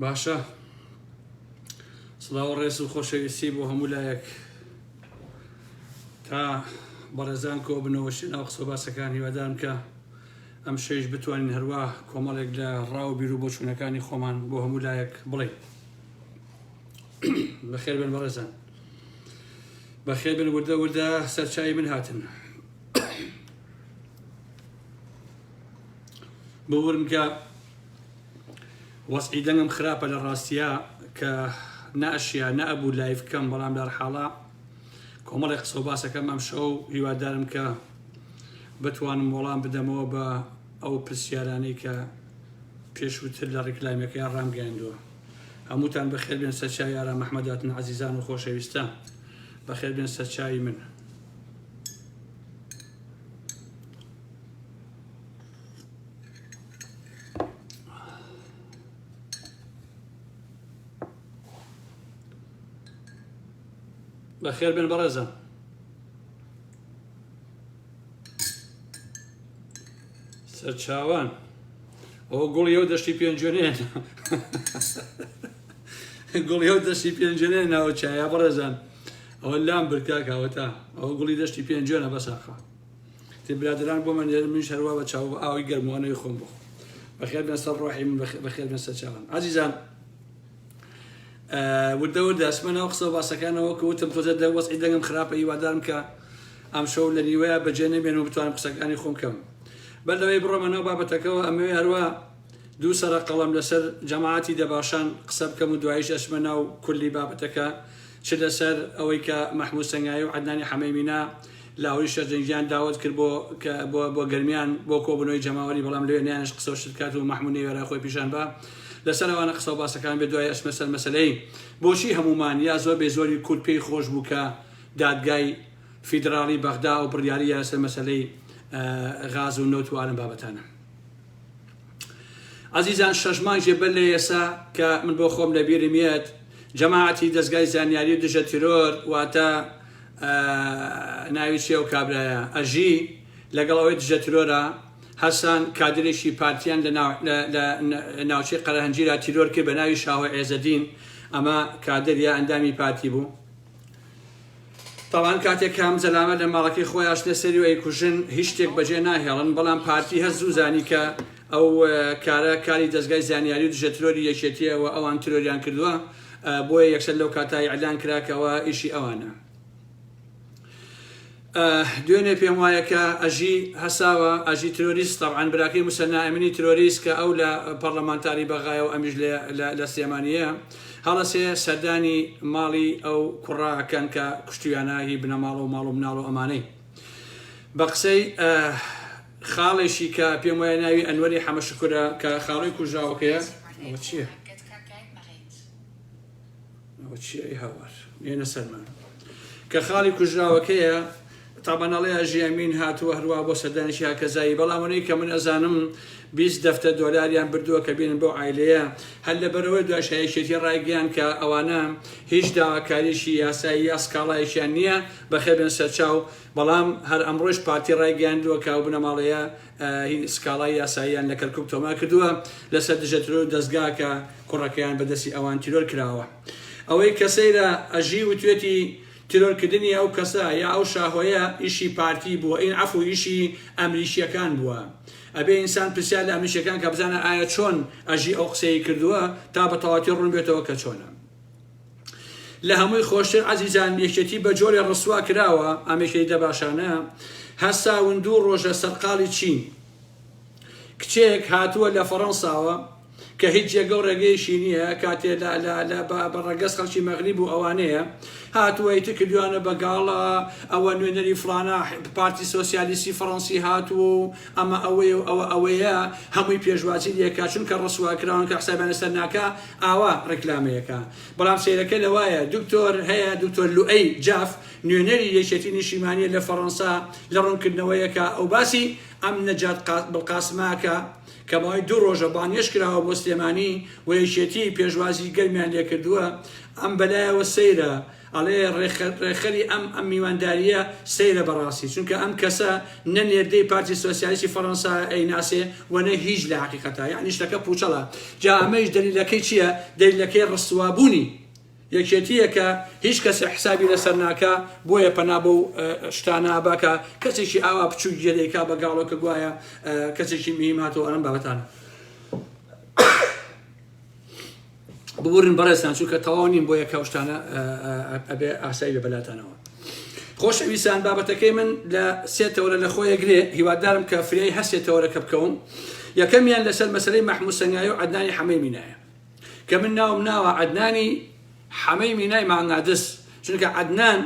باشە سڵاو و ڕێز و خۆشەویستی بۆ هەموو لایەک تا بەڕێزان کۆ بنەوە ناو قسە باسەکان هیوادارم کە ئەم شەویش بتوانین هەروا کۆمەڵێک لە ڕا و بیر و بۆچوونەکانی خۆمان بۆ هەموو لایەک بڵێین بەخێر بن بەڕێزان بەخێر بن وردە وردە سەرچوی من هاتن ببورن کە وەزعی دەنگم خراپە لە ڕاستیا کە ناشیا نەئەبوو live کەم بەڵام لەرحاڵا کۆمەڵی قسە و باسەکەم ئەم شەو هیوادارم کە بتوانم وەڵام بدەمەوە بە ئەو پرسیارانەی کە پێشووتر لە ڕیکلامەکەیان ڕامگەیاندووە. هەمووتان بەخێر بێن سەرچاوی ئارام ئەحمەد هاتن عەزیزان و خۆشەویستان بەخێر بێن سەرچاوی من. بەخێر بێن بەڕێزان. سەرچاوان ئەوە گوڵی ئەو دەشتی پێنجوێنێ گوڵی ئەو دەشتی پێنجوێنێ ناوە چایە بەڕێزان ئەوە لام برد کاکە ئەوە تا ئەوە گوڵی دەشتی پێنجوێنە بەساخە تێ برادران بۆ من لێرە منیش هەروا بە چاو ئاوی گەرموانەوەی خۆم بخۆ بەخێر بێن سەر ڕۆحی من بەخێر بێن سەر چاوان عزیزان وردە وردە ئەچمە ناو قسە و باسەکانەوە کە وتم تۆزێ دە وەزعی دەنگم خراپە هیوادارم کە ئەمشەو لە نیوەیە بەجێ نەمێنم و بتوانم قسەکانی خۆم کەم بەر لەوەی بڕۆمە ناو بابەتەکەوە ئەمەوێ هەروا دوو سەرە قەڵەم لەسەر جەماعەتی دەباشان قسە بکەم و دواییش ئەچمە ناو کولی بابەتەکە چ لەسەر ئەوەی کە مەحموود سەنگاوی و عەدنانی حەمەیمینا لاهوری شەرجەنگیان داوەت کرد بۆ کە بۆ بۆ گەرمیان بۆ کۆبوونەوەی جەماوەری بەڵام لەوێ نەیانش قسە و شت بکات و مەحموود نەیوێرا خۆی پیشان با لەسەر ئەوانە قسە و باسەکان بێ دوای ئەچمە سەر مەسەلەی بۆچی هەموومان یا زۆر بێ زۆری کورد پێی خۆش بوو کە دادگای فیدراڵی بەغدا ئەو بڕیاری یا لەسەر مەسەلەی غاز و نەوت و ئالم بابەتانە. عەزیزان شەش مانگێ بەر لە ئێسا کە من بۆ خۆم لە بیرم یەت جەماعەتی دەزگای زانیاری و دژە تیرۆر واتە ناوی چیە ئەو کابرایە ئەژی لەگەڵ ئەوەی دژە تیرۆرە هەسان کادرێکی پارتیان لە ناوچەی قەرەهەنجیرا تیرۆر کرد بە ناوی شاهۆ عێزەدین ئەمە کادر یا ئەندامی پارتی بوو تاوان کاتێک کە ئەم زەلامە لە ماڵەکەی خۆیان ئەچنە سەری و ئەیکوژن هیچ شتێک بەجێ ناهێڵن، بەڵام پارتی هەر زوو زانی کە ئەو کارە کاری دەزگای زانیاری و دژە ترۆری یەکێتیە و ئەوان ترۆریان کردووە، بۆیە یەکسەر لەو کاتە ئیعلان کرا کە ئەوە ئیشی ئەوانە. دوێنێ پێم وایە کە ئەژی هەساوە، ئەژی ترۆریست تەبعەن براکەی موسەنا ئەمینی ترۆریست کە ئەو لە پەڕلەمانتاری بەغایە و ئەمیش لە سلێمانییە، هەڵەسێ سەردانی ماڵی ئەو کوڕە ئەکەن کە کوشتویانە هی بنەماڵە و ماڵ و مناڵ و ئەمانەی. بە قسەی خاڵێکی کە پێم وایە ناوی ئەنوەری حەمە شوکرە کە خاڵۆی کوژراوەکەیە. ئەوە چییە؟ ئەوە چییە ئەی هاوار نێنە سەرمان کە خاڵی کوژراوەکەیە تابان ئەڵێ ئەژی ئەمین هاتووە هەروا بۆ سەردانێکی هاکەزایی بەڵام ئەوەی کە من ئەزانم 20 دەفتەر دۆلاریان بردووە کە بێنن بەو عایلەیە هەر لەبەرئەوەی دوای شایەکێتی ڕایگەیان کە ئەوانە هیچ داواکاریەکی یاسایی یا سکاڵایەکیان نییە بەخێر بێن سەرچاو بەڵام هەر ئەمڕۆیش پارتی ڕایگەیاندووە کە ئەو بنەماڵەیە سکاڵای یاساییان لە کەرکوک تۆمار کردووە لەسەر دژە ترۆر دەزگا کە کوڕەکەیان بەدەستی ئەوان تیرۆر کراوە. ئەوەی کە سەیرە ئەژی وتوێتی تیرۆرکردنی ئەو کەسە یا ئەو شاهۆیە ئیشی پارتی بووە ئین عەفو ئیشی ئەمریکیەکان بووە. ئەبێ ئینسان پرسیار لە ئەمریکیەکان کە بزانە ئایا چۆن ئەژی ئەو قسەی کردووە تا بە تەواتی ڕوون بێتەوە کە چۆنە. لە هەمووی خۆشتر عەزیزان یەکێتی بە جۆرێ ڕسوا کراوە ئەم یەکێتی دەباشانە هەستاون دوو ڕۆژە سەرقاڵی چین کچێک هاتووە لە فەڕەنساوە کە هیچ جێگە و ڕێگەیەکی نییە کاتێ لە لە لە بە ڕەگەز خەڵکی مەغریب و ئەوانەیە هاتووە ئیتر کردویانە بە گاڵە ئەوە نوێنەری فڵانە پارتی سۆسیالیستی فەڕەنسی هاتووە و ئەمە ئەوەیە و ئەوە ئەوەیە هەمووی پێشوازی لێکا چونکە ڕسوا کراون کە حسابیان لەسەر ناکا ئاوا ڕیکلامەیەکە بەڵام سەیرەکە لەوایە دکتۆر هەیە دکتۆر لوئەی جاف نوێنەری یەکێتی نیشیمانیە لە فەڕەنسا لە ڕوونکردنەوەیەکا ئەو باسی ئەم نەجات بڵقاسماکە کە ماوەی دوو ڕۆژە بانگێشت کراوە بۆ سلێمانی و یەکێتی پێشوازی گەرمیان لێکردووە ئەم بەلایەوە سەیرە. ئەڵێ ڕێکخەری ئەم ئەم میواندارییە سەیرە بەڕاستی چونکە ئەم کەسە نە نێردەی پارتی سۆسیالیستی فەڕەنسا ئەیناسێ و نە هیچ لە حەقیقەتا یەعنی شتەکە پوچەڵە جا ئەمەیش دەلیلەکەی چییە دەلیلەکەی ڕسوابوونی یەکێتییە کە هیچ کەسێ حسابی لەسەر ناکا بۆیە پەنا بەو شتانە ئەبا کە کەسێکی ئاوا بچووک گێ دەیکا بە گاڵۆ کە گوایە کەسێکی مهیم هاتەوە ئەم بابەتانە. ببورن بەڕێزتان چونکە تەواو نیم بۆ یەکە شتانە ئەبێ ئاسایی بێ بەلاتانەوە. خۆشەویستان بابەتەکەی من لە سێ تەوەرە لە خۆیە گرێ هیوادارم کە فریای هەر سێ تەوەرەکە بکەوم یەکەمیان لەسەر مەسەلەی مەحموود سەنگاوی و عەدنانی حەمەی مینایە کە من ناوم ناوە عەدنانی حەمەی مینای مانگادز چونکە عەدنان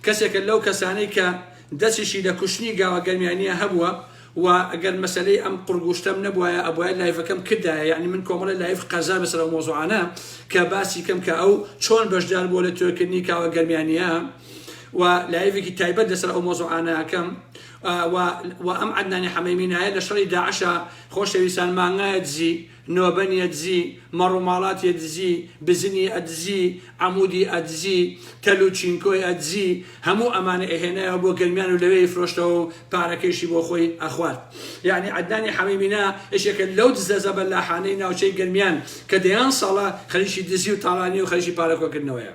کەسێکە لەو کەسانەی کە دەستیشی لە کوشتنی گاوە گەرمیانیە هەبووە و ئەگەر مەسەلەی ئەم قوڕگ و شتەم نەبوایە ئەبوایە live ەکەم کردایە یەعنی من کۆمەڵێ live قەرزار بەسەر ئەو مەوزوعانە کە باسی کەم کە ئەو چۆن بەشدار بووە لە تیرۆرکردنی کاوە گەرمیانیە و live ێکی تایبەت لەسەر ئەو مەوزوعانە ئەکەم و و ئەم عەدنانی حەمەی مینایە لە شەڕی داعشا خۆشەویستان مانگایە دزی نۆبەنی ئەدزی، مەڕوماڵاتی ئەدزی، بزنی ئەدزی، عەمودی ئەدزی، تەل و چینکۆی ئەدزی، هەموو ئەمانەی ئەهێنایەوە بۆ گەرمیان و لەوێ ئەیفرۆشتەوە و پارەکەیشی بۆ خۆی ئەخوارد. یەعنی عەدنانی حەمەی مینا یەکێکە لەو دزە زەبەلاحانەی ناوچەی گەرمیان کە دەیان ساڵە خەریکی دزی و تاڵانی و خەریکی پارە کۆکردنەوەیە.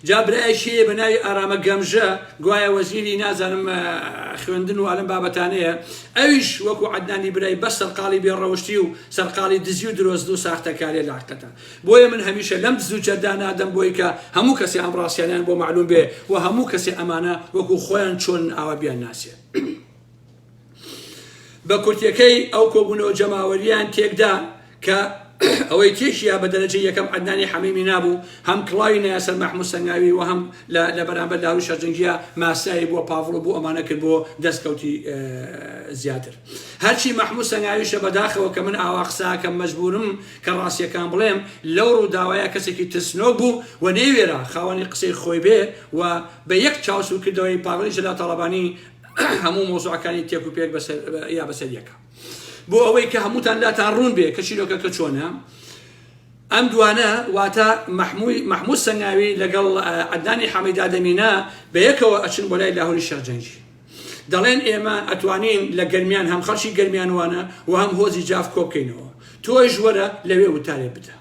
جا برایەکی هەیە بە ناوی ئارامە گەمژە گوایە وەزیری نازانم خوێندن و ئەلم بابەتانەیە ئەویش وەکو عەدنانی برای بەس سەرقاڵی بێ ڕەوشتی و سەرقاڵی دزی و درۆزن و ساختەکاریە لە حەقیقەتا بۆیە من هەمیشە لەم دز و جەردە نادەم بۆی کە هەموو کەسێ ئەم ڕاستیانیان بۆ مەعلوم بێ و هەموو کەسێ ئەمانە وەکو خۆیان چۆنن ئاوا بیان ناسێ. بە کورتیەکەی ئەو کۆبوونەوە جەماوەریان تێکدا کە ئەوەی تێکیا بە دەرەجەی یەکەم عەدنانی حەمەی مینا بوو هەم کڵاوی نایە سەر مەحموود سەنگاوی و هەم لە بەرامبەر لاهوری شەرجەنگیە ماسایی بۆ پاڤڵ و بۆ ئەمانە کرد بۆ دەستکەوتی زیاتر هەرچی مەحموود سەنگاویشە بەداخەوە کە من ئاوا قساکەم مەجبورم کە ڕاستیەکان بڵێم لەو ڕووداوایە کەسێکی ترسنۆک بوو و نەیوێرا خاوەنی قسەی خۆی بێ و بە یەک چاوسوورکردنەوەی پاڤڵی جەلال تاڵەبانی هەموو مەوزوعەکانی تێک و پێک بەسەر یا بەسەر یەکە بۆ ئەوەی کە هەمووتان لاتان ڕوون بێ کە چیرۆکەکە چۆنە ئەم دوانە واتە محموی محمود سەنگاوی لەگەڵ عەدنانی حەمەی دادەمینە بە یەکەوە ئەچن بۆ لای لاهوری شێخ جەنگی دەڵێن ئێمە ئەتوانین لە گەرمیان هەم خەڵکی گەرمیانوانە و هەم هۆزی جاف کۆبکەینەوە تۆیش وەرە لەوێ وتارێ بدە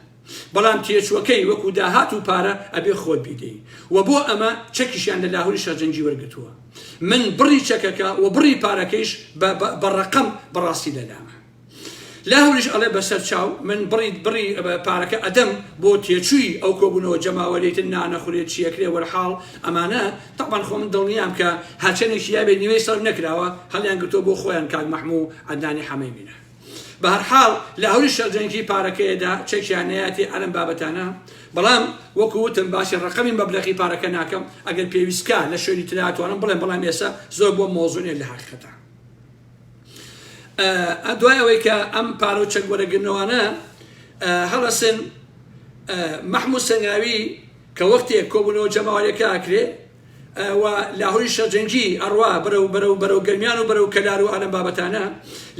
بەڵام تێچووەکەی وەکو داهات و پارە ئەبێ خۆت بیدەی و بۆ ئەمە چەکیشیان لە لاهوری شەرجەنگی وەرگرتووە من بڕی چەکەکە و بڕی پارەکەیش بە ڕەقەم بەڕاستی لەلامە لاهوریش ئەڵێ بەسەر چاو من بڕی بڕی پارەکە ئەدەم بۆ تێچووی ئەو کۆبوونەوە جەماوەریتر نانەخورێت چیەکرێ وەرحاڵ ئەمانە تەبان خۆ من دڵنیام کە هەرچەندێکی یابێ نیوەی سەرف نەکراوە هەڵیان گرتووە بۆ خۆیان کاک مەحموو عەدنانی حەمەی مینە بەهەرحاڵ لاهوری شەرجەنگی پارەکەیەدا چەکیان نەیاتێ ئەلەم بابەتانە بەڵام وەکو وتم باسی ڕەقەمی مەبلەغی پارەکە ناکەم ئەگەر پێویستکا لە شوێنی ترا ئەتوانم بڵێم بەڵام ئێستا زۆر بۆم مەوزوع نیە لە حەقیقەتا دوای ئەوەی کە ئەم پارە و چەک وەرەگرنەوانە هەڵەسن مەحموود سەنگاوی کە وەختێک کۆبوونەوە جەماوەریەکە ئەکرێ و لاهوری شەرجەنگی ئەڕوا بەرەو بەرەو بەرەو گەرمیان و بەرەو کەلار و ئالەم بابەتانە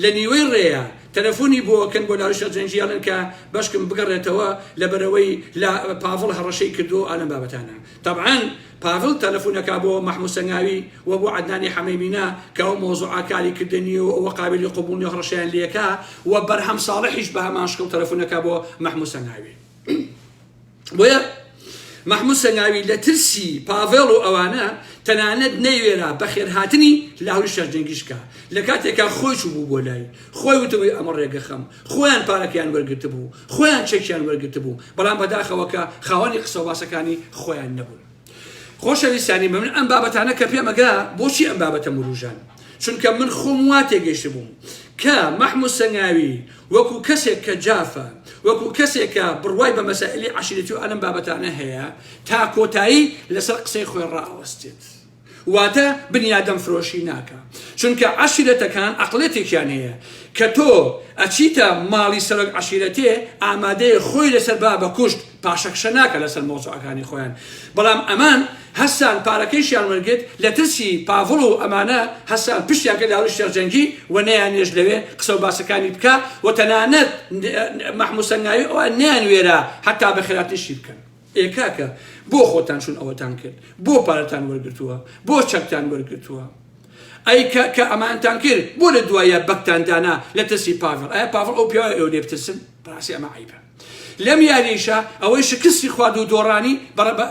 لە نیوەی ڕێیا تەلەفۆنی بۆ ئەکەن بۆ لاهوری شەرجەنگی ئەڵێن کە بەشکم بگەڕێتەوە لە بەرەوەی لە پاڤڵ هەڕەشەی کردووە و ئالەم بابەتانە تەبعەن پاڤڵ تەلەفون ئەکا بۆ مەحمود سەنگاوی و بۆ عەدنانی حەمەی مینا کە ئەو مەوزوعە کاری کردنی و ئەوە قابیلی قبوڵ نیە و هەڕەشەیان لێکا و بەرهەم ساڵحیش بە هەمان شکڵ تەلەفون ئەکا بۆ مەحمود سەنگاوی. بۆیە مەحمود سەنگاوی لە ترسی پاڤێڵ و ئەوانە تەنانەت نەیوێرا بەخێرهاتنی لاهوری شێخ جەنگیش بکا لە کاتێکا خۆی چووبوو بۆ لای خۆی وتبووی ئەمە ڕێگەخەم خۆیان پارەکەیان وەرگرتبوو خۆیان چەکیان وەرگرتبوو بەڵام بەداخەوە کە خاوەنی قسەوباسەکانی خۆیان نەبوون. خۆشەویستانی من ئەم بابەتانە کە پێمەگا بۆچی ئەم بابەتە وروژان چونکە من خۆم وا تێگەیشتبووم کە مەحمود سەنگاوی وەکو کەسێک کە جافە وەکو کەسێک کە بڕوای بە مەسائلی عەشیرەتی و ئەلم بابەتانە هەیە تا کۆتایی لەسەر قسەی خۆی ڕائەوەستێت واتە بنیادەم فرۆشی ناکا چونکە عەشیرەتەکان عەقڵێتێکیان هەیە کە تۆ ئەچیتە ماڵی سەرۆک عەشیرەتێ ئامادەیە خۆی لەسەر با بە کوشت پاشەکشە ناکا لەسەر مەوزوعەکانی خۆیان بەڵام ئەمان هەستان پارەکەیشیان وەرگرت لە ترسی پاڤڵ و ئەمانە هەستان پشتیان کرد لاهوری شێخ جەنگی و نەیانێشت لەوێ قسە و باسەکانی بکا و تەنانەت مەحموود سەنگاوی ئەوان نەیانوێرا حەتا بەخێراتنیشی بکەن. ئێ کاکە بۆ خۆتان چون ئەوەتان کرد؟ بۆ پارەتان وەرگرتووە؟ بۆ چەکتان وەرگرتووە؟ ئەی کە کە ئەمانتان کرد بۆ لە دوایە بەکتان دانا لە ترسی پاڤڵ؟ ئایا پاڤڵ ئەو پیاوە ئێوە لێ بترسن؟ بەڕاستی ئەمە عەیبە. لەم یارییشا ئەوەی شکستی خوارد و دۆڕانی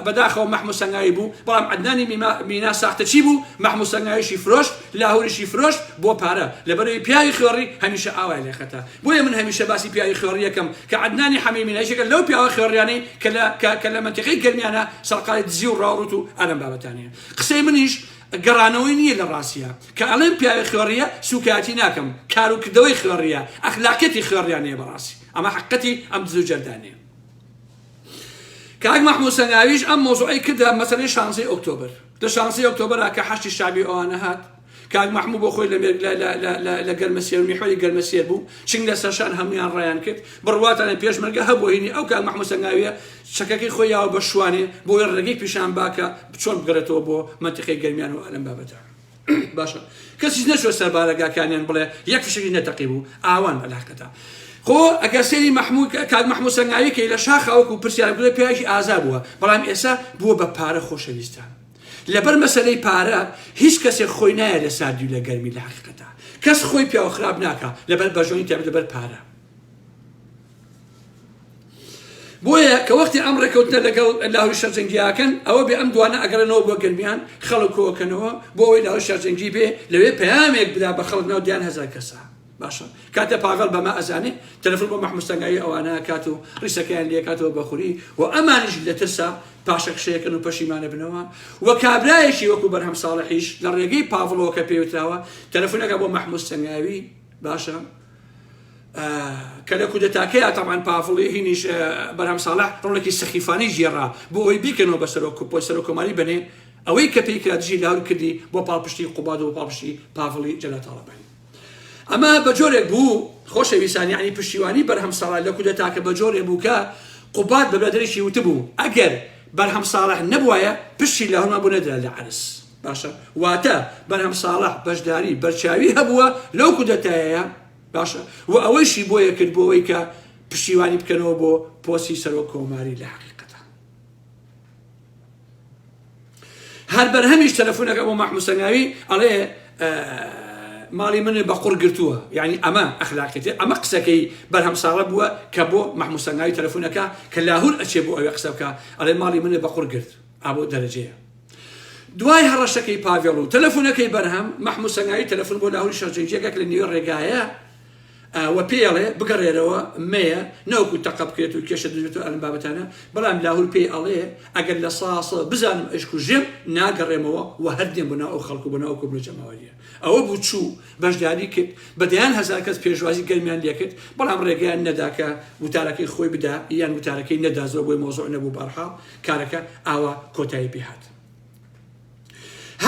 بەداخەوە مەحمود سەنگاوی بوو، بەڵام عەدنانی مینا ساختەچی بوو، مەحمود سەنگاویشی فرۆشت، لاهوریشی فرۆشت بۆ پارە، لەبەرئەوەی پیاوی خوێڕی هەمیشە ئاوایە لێ خەتا. بۆیە من هەمیشە باسی پیاوی خوێڕی ئەکەم کە عەدنانی حەمەی مینا یەکێکە لەو پیاوە خوێڕیانەی کە لە کە لە مەنتیقەی گەرمیانە سەرقاڵی دزی و ڕاوڕوت و ئەم بابەتانەیە. قسەی منیش گەڕانەوەی نییە لە ڕاستیا. کە ئەڵێم پیاوی خوێڕیە سوکایەتی ناکەم، کار و کردەوەی خوێڕیە، ئەخلاقیەتی خوێڕیانەیە بەڕاستی. ئەمە حەقیقەتی ئەم دز و جەردانەیە. کاک مەحمود سەنگاویش ئەم مەوزوعەی کردە مەسەلەی شانزەی ئۆکتۆبەر. لە شانزەی ئۆکتۆبەرا کە حەشدی شەعبی ئەوانە هات، کاک مەحمود بۆ خۆی لە مێرگ لە لە لە لە لە گەرمەسێر و میحوەری گەرمەسێر بوو، چنگ لە سەرشان هەموویان ڕایان کرد. بڕواتانە پێشمەرگە هەبوو هینی ئەو کاک مەحمود سەنگاویە چەکەکەی خۆی یاوە بە شوانێ بۆی ڕێگەی پیشان با کە چۆن بگەڕێتەوە بۆ مەنتیقەی گەرمیان و ئەلەم بابەتە. باشە کەسیش نەچوە سەر بارەگاکانیان بڵێ یەک فشەکی نەتەقی بوو ئاوان بە لاقەتا خۆ ئەگەر سەیری مەحمود کاک مەحمود سەنگاوی کەی لە شاخا وەکو پرسیار بڵێ پیاوێکی ئازا بووە بەڵام ئێستا بووە بە پارە خۆشەویستان لەبەر مەسەلەی پارە هیچ کەسێک خۆی نایە لە ساردی و لە گەرمی لە حقیقەتا کەس خۆی پیاو خراپ ناکا لەبەر بەرژەوەندی تایبەت لەبەر پارە بۆیە کە وەختی ئەم ڕێکەوتنە لەگەڵ لاهوری شەرجەنگیاکەن ئەوە بێ ئەم دوانە ئەگەڕێنەوە بۆ گەرمیان خەڵک کۆکەنەوە بۆ ئەوەی لاهوری شەرجەنگی بێ لەوێ پەیامێک بدا بە خەڵک ناو دیان هەزار کەسە باشە کاتێ پاڤڵ بەمە ئەزانێ تەلەفۆن بۆ مەحمود سەنگاوی ئەوانە کات و ڕیسەکەیان لێکاتەوە بە خوری و ئەمانیش لە ترسا پاشەکشەیەکەن و پەشیمانە بنەوە و کابرایەکی وەکو بەرهەم ساڵحیش لە ڕێگەی پاڤڵەوە کە پێوتراوە تەلەفۆنەکە بۆ مەحمود سەنگاوی باشە کە لە کودەتاکەیا تەبعەن پاڤڵی هینیش بەرهەم ساڵح ڕۆڵێکی سەخیفانەی گێڕا بۆ ئەوەی بیکەنەوە بە سەرۆک بۆ سەرۆک کۆماری بەنێ ئەوەی کە پێی کرا دژی لاهور کردی بۆ پاڵپشتی قوباد و بۆ پاڵپشتی پاڤڵی جەلال تاڵەبانی ئەمە بە جۆرێک بوو خۆشەویستان یعنی پشتیوانی بەرهەم ساڵح لە کودەتاکە بە جۆرێ بوو کە قوباد بە برادەرێکی وتبوو ئەگەر بەرهەم ساڵح نەبوایە پشتی لاهورمان بۆ نەدرا لە عەرز باشە واتە بەرهەم ساڵح بەشداری بەرچاوی هەبووە لەو کودەتایەیە باشە و ئەوەیشی بۆیە کرد بۆ ئەوەی کە پشتیوانی بکەنەوە بۆ پۆستی سەرۆک کۆماری لە حقیقەتە هەر بەرهەمیش تەلەفۆنەکە بۆ مەحمود سەنگاوی ئەڵێ ماڵی من بە قوڕ گرتووە یعنی ئەمە ئەخلاقیەتی ئەمە قسەکەی بەرهەم ساڵە بووە کە بۆ مەحمود سەنگاوی تەلەفۆنەکە کە لاهور ئەچێ بۆ ئەوێ قسە بکە ئەڵێ ماڵی من بە قوڕ گرت ئابۆ دەرەجەیە دوای هەڕەشەکەی پاڤێڵ و تەلەفونەکەی بەرهەم، مەحمود سەنگاوی تەلەفون بۆ لاهوری شێخ جەنگی ئەکا کە لە نیوەی ڕێگایە و پێی ئەڵێ بگەڕێرەوە مەیە نەوەکو تەقە بکرێت و کێشە دروست بێت و ئەم بابەتانە، بەڵام لاهور پێی ئەڵێ ئەگەر لە ساسە بزانم ئەشکوژێم ناگەڕێمەوە و هەر دێم بۆ ناو ئەو خەڵک و بۆ ناو ئەو کۆبوونە جەماوەرییە. ئەوە بوو چوو بەشداری کرد، بە دەیان هەزار کەس پێشوازی گەرمیان لێکرد، بەڵام ڕێگەیان نەدا کە وتارەکەی خۆی بدا یان وتارەکەی نەدا زۆر بۆی مەوزوع نەبوو بەهەرحاڵ کارەکە ئاوا کۆتایی پێ هات.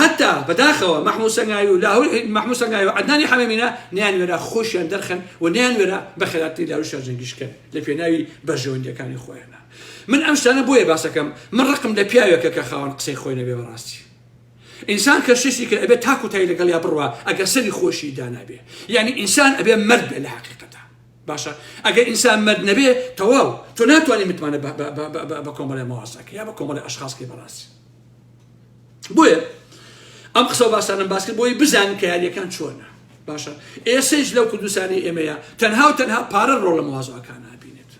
هەتا بەداخەوە مەحموود سەنگاوی و لاهور مەحموود سەنگاوی و عەدنانی حەمەمینە نەیانوێرا خۆشیان دەرخەن و نەیانوێرا بە خێراتری لاهور شاجەنگیش کەن لە پێناوی بەرژەوەندیەکانی خۆیانە. من ئەم شتانە بۆیە باسەکەم من ڕقم لە پیاوێکە کە خاوەن قسەی خۆی نەبێ بەڕاستی. ئینسان کە شتێکی کرد ئەبێ تا کۆتایی لەگەڵیا بڕوا ئەگەر سەری خۆشی دانابێ یعنی ئینسان ئەبێ مەرد بێ لە حەقیقەتا باشە ئەگەر ئینسان مەرد نەبێ تەواو تۆ ناتوانانی متمانە بە کۆمەڵی مەوازەکە یا بە کۆمەڵی ئەشخاص کەی بەڕاستی بۆیە ئەم قسە و باسانم باس کرد بۆی بزانن کە یاریەکان چۆنە باشە ئێسەیش لەو کوردستانی ئێمەیە تەنها و تەنها پارە ڕۆڵ لە مەوازەکان نابینێت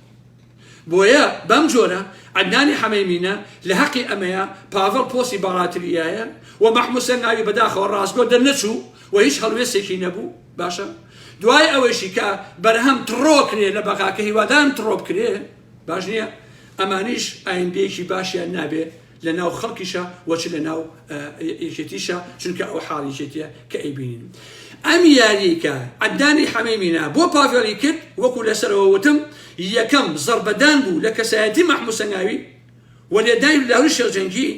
بۆیە بەم جۆرە عەدنانی حەمەی مینە لە هەقی ئەمەیە پاڤڵ پۆستی باڵاتریایە و مەحمود سەنگاوی بەداخەوە ڕاستگۆ دەرنەچوو و هیچ هەڵوێستێکی نەبوو باشە دوای ئەوەیشی کە بەرهەم تڕۆ کرێ لە بەغا کە هیوادارم تڕۆ بکرێ باش نییە ئەمانیش ئایندەیەکی باشیان نابێ لە ناو خەڵکیشە و چ لە ناو یەکێتیشە چونکە ئەو حاڵ یەکێتیە کە ئەیبینین ئەم یاریەی کە عەدنانی حەمەی مینا بۆ پاڤێڵی کرد وەکو لەسەرەوە وتم یەکەم زەربەدان بوو لە کەسایەتی مەحموود سەنگاوی و لێدانی لاهوری شێخ جەنگی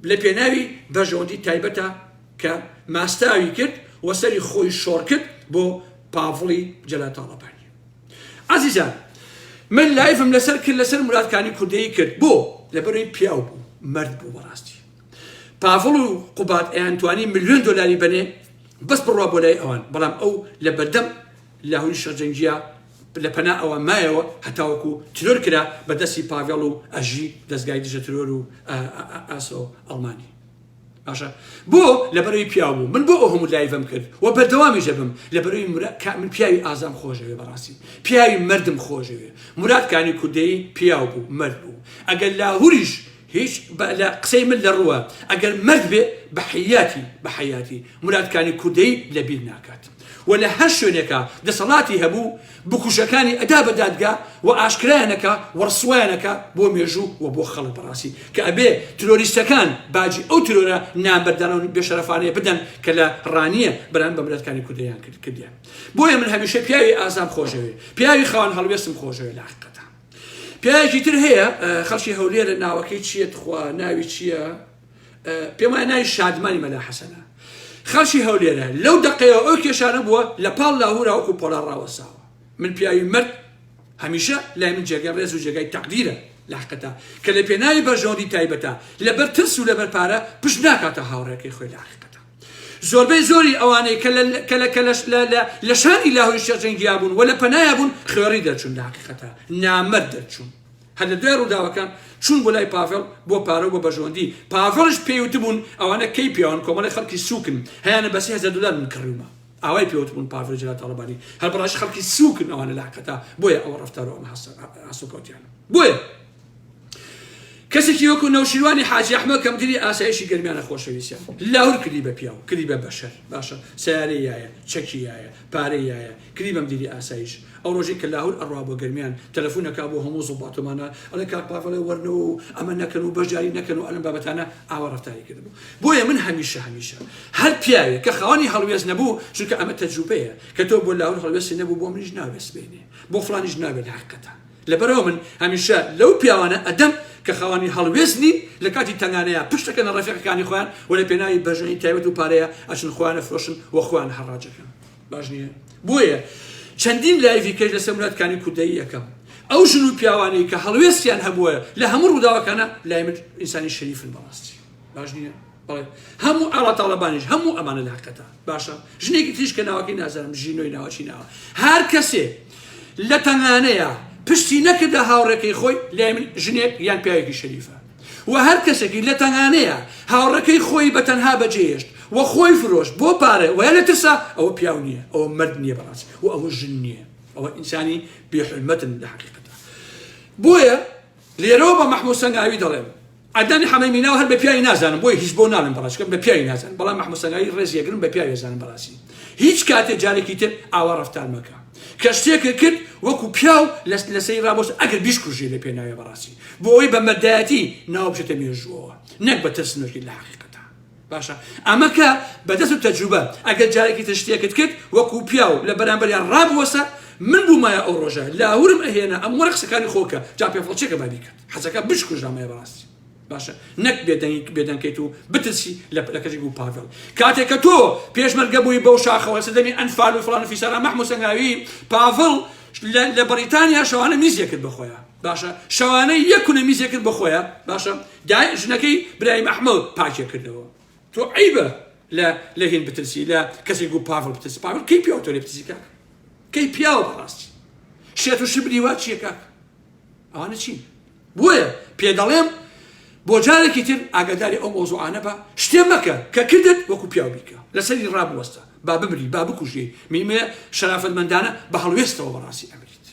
لە پێناوی بەرژەوەندی تایبەتە کە ماستاوی کرد و سەری خۆی شۆڕ کرد بۆ پاڤڵی جەلال تاڵەبانی. ئازیزان من live م لەسەر کرد لەسەر موراد کانی کوردەیی کرد بۆ لەبەرەوەی پیاو بوو مەرد بوو بەڕاستی پاڤڵ و قوباد ئەیانتوانی ملیۆن دۆلاری بەنێ بەس بڕوا بۆ لای ئەوان بەڵام ئەو لە بەردەم لاهوری شەرجەنگیە لە پەنا ئەوە مایەوە هەتاوەکو ترۆر کرا بە دەستی پاڤێڵ و ئەژی دەزگای دژە ترۆر و ئاسۆ ئەڵمانی. باشە بۆ لەبەرەوەی پیاو بوو من بۆ ئەو هەموو live م کرد و بەردەوامیش دەبم لەبەرەوەی مرا کە من پیاوی ئازام خۆشەوێ بەڕاستی پیاوی مردم خۆشەوێ مراد کانی کوردەی پیاو بوو مرد بوو ئەگەر لاهوریش هیچ لە قسەی من لە ڕووە ئەگەر مرد بێ بە حیاتی بە حیاتی مراد کانی کوردەی لەبیر ناکات و لە هەر شوێنێکا دەسەڵاتی هەبوو بکوژەکانی ئەدا بە دادگا و ئاشکرایان ئەکا و ڕسوایان ئەکا بۆ مێژوو و بۆ خەڵک بەڕاستی کە ئەبێ ترۆریستەکان باجی ئەو ترۆرە نامەردانە و بێشەرەفانەیە بدەن کە لە ڕانیە بەرامبەر بە مللەتکانی کوردیان کردیان بۆیە من هەمیشە پیاوی ئازام خۆشەوێ پیاوی خاوەن هەڵوێستم خۆشەوێ لە حەقیقەتا پیاوێکی تر هەیە خەڵکی هەولێرە ناوەکەی چییە تخوا ناوی چییە پێم وایە ناوی شادمانی مەلا حەسەنە خەڵکی هەولێرە لەو دەقەیەوە ئەو کێشانە بووە لە پاڵ لاهورا وەکو پۆڵا ڕاوەساوە من پیاوی مەرد هەمیشە لای من جێگای ڕێز و جێگای تەقدیرە لە حقەتا کە لە پێناوی بەرژەوەندی تایبەتە لەبەر ترس و لەبەر پارە پشت ناکاتە هاوڕێکەی خۆی لە حقیقەتا زۆربەی زۆری ئەوانەی کە لە کە لە کە لە لە شانی لاهوری شێخ جەنگیا بوون و لە پەنایا بوون خوێڕی دەرچوون لە حقیقەتا نامەرد دەرچوون هەر لە دوای ڕووداوەکان چوون بۆ لای پاڤێڵ بۆ پارە و بۆ بەرژەوەندی، پاڤێڵیش پێی وتبوون ئەوانە کەی پیاون کۆمەڵێ خەڵکی سووکن هەیانە بە 3000 دۆلار من کڕیومە ئاوای پێ وتبوون پاڤێل جەلال تاڵەبانی هەر بەڕاستی خەڵکی سووکن ئەوانە لە حەقیقەتا بۆیە ئەوە ڕەفتار و ئەمە هەڵسوکەوتیانە بۆیە کەسێکی وەکو نەوشیروانی حاجی ئەحمەد کە مدیری ئاسایشی گەرمیانە خۆشەویستیان لاهور کردی بە پیاو کردی بە بەشەر باشە سیارەی یایە چەکی یایە پارەی یایە کردی بە مدیری ئاسایش ئەو ڕۆژەی کە لاهور ئەڕوا بۆ گەرمیان تەلەفون ئەکا بۆ هەموو زوباتۆمانە ئەڵێ کاک پاڤڵێ وەرنەوە و ئەمە نەکەن و بەشداری نەکەن و ئەلم بابەتانە ئاوا ڕەفتاری کردبوو بۆیە من هەمیشە هەمیشە هەر پیاوێک کە خاوەنی هەڵوێست نەبوو چونکە ئەمە تەجروبەیە کە تۆ بۆ لاهور هەڵوێستی نەبوو بۆ منیش ناوێ سبەینێ بۆ فڵانیش ناوێ لە حەقیقەتا لەبەرئەوە من هەمیشە لەو پیاوانە ئەدەم کە خاوەنی هەڵوێست نین لە کاتی تەنگانەیا پشت ئەکەنە ڕەفیقەکانی خۆیان و لە پێناوی بەرژەوەندی تایبەت و پارەیا ئەچن خۆیان ئەفرۆشن و خۆیان هەڕاجەکەن. باش نییە بۆیە چەندین live ی کەش لەسەر مراد کانی کوردەیی یەکەم ئەو ژن و پیاوانەی کە هەڵوێستیان هەبووە لە هەموو ڕووداوەکانە لای من ئینسانی شەریفن بەڕاستی باش نییە بەڵێ هەموو ئاڵا تاڵەبانیش هەموو ئەمانە لە حقەتە باشە ژنێکی تریش کە ناوەکەی نازانم ژینۆی ناوەچی ناوە هەر کەسێ لە تەنگانەیە پشتی نەکردە هاوڕێکەی خۆی لای من ژنێک یان پیاوێکی شەریفە وە هەر کەسێکی لە تەنگانەیا هاوڕێکەی خۆی بە تەنها بەجێهێشت و خۆی فرۆشت بۆ پارە وە لە ترسا ئەوە پیاو نییە ئەوە مەرد نییە بەڕاستی و ئەوە ژن نییە ئەوە ئینسانی بێ حورمەتن لە حەقیقەتا بۆیە لێرەوە بە مەحموود سەنگاوی دەڵێم عەدنانی حەمەی میناو هەر بە پیاوی نازانم بۆیە هیچ بۆ ناڵێم بەڕاستی بە پیاوی نازانم بەڵام مەحموود سەنگاوی ڕێز یەگرم بە پیاوی ئەزانم بەڕاستی هیچ کاتێ جارێکی تر ئاوا ڕەفتار مەکە کە شتێکت کرد وەکو پیاو لەسەری ڕابۆست ئەگەر بیشکوژی لە پێناوێ بەڕاستی بۆ ئەوەی بە مەردایەتی ناو بچێتە مێژووەوە نەک بە ترسنۆکی لە حەقیقەتا باشە ئەمە کە بەدەست و تەجروبە ئەگەر جارێکی تر شتێکت کرد وەکو پیاو لە بەرامبەریان ڕابوەسە من بوومایە ئەو ڕۆژە لاهورم ئەهێنا ئەم وەرە قسەکانی خۆکە جا پێفڵچێکە با بیکات حەزەکە بشکوژرامایە بەڕاستی باشە نەک بێدەنگی بێدەنکەیت و بترسی لە لە کەسێک و پاڤێڵ کاتێک کە تۆ پێشمەرگە بووی بەو شاخەوە سەردەمی ئەنفال و فڵان و فیسارا مەحموود سەنگاوی پاڤڵ لە بەریتانیا شەوانە میزێ کرد بە خۆیان باشە شەوانە یەک کونە میزێ کرد بە خۆیان باشە دای ژنەکەی برایم ئەحمەد پاکێ کردەوە تۆ عیبە لە لە هین بترسی لە کەسێک و پاڤڵ بترسی پاڤڵ کەی پیاو تۆ لێ بترسی کاک کەی پیاوە بەڕاستی شێت و شبری وا چییە کاک ئەوانە چین بۆیە پێ دەڵێم بۆ جارێکی تر ئاگاداری ئەو مەوزوعانە بە شتێ مەکە کە کردت وەکو پیاو بیکە لەسەری ڕابوەستە با بمری با بکوژی میمێ شەرافەتمەندانە بە هەڵوێستەوە بەڕاستی ئەمریت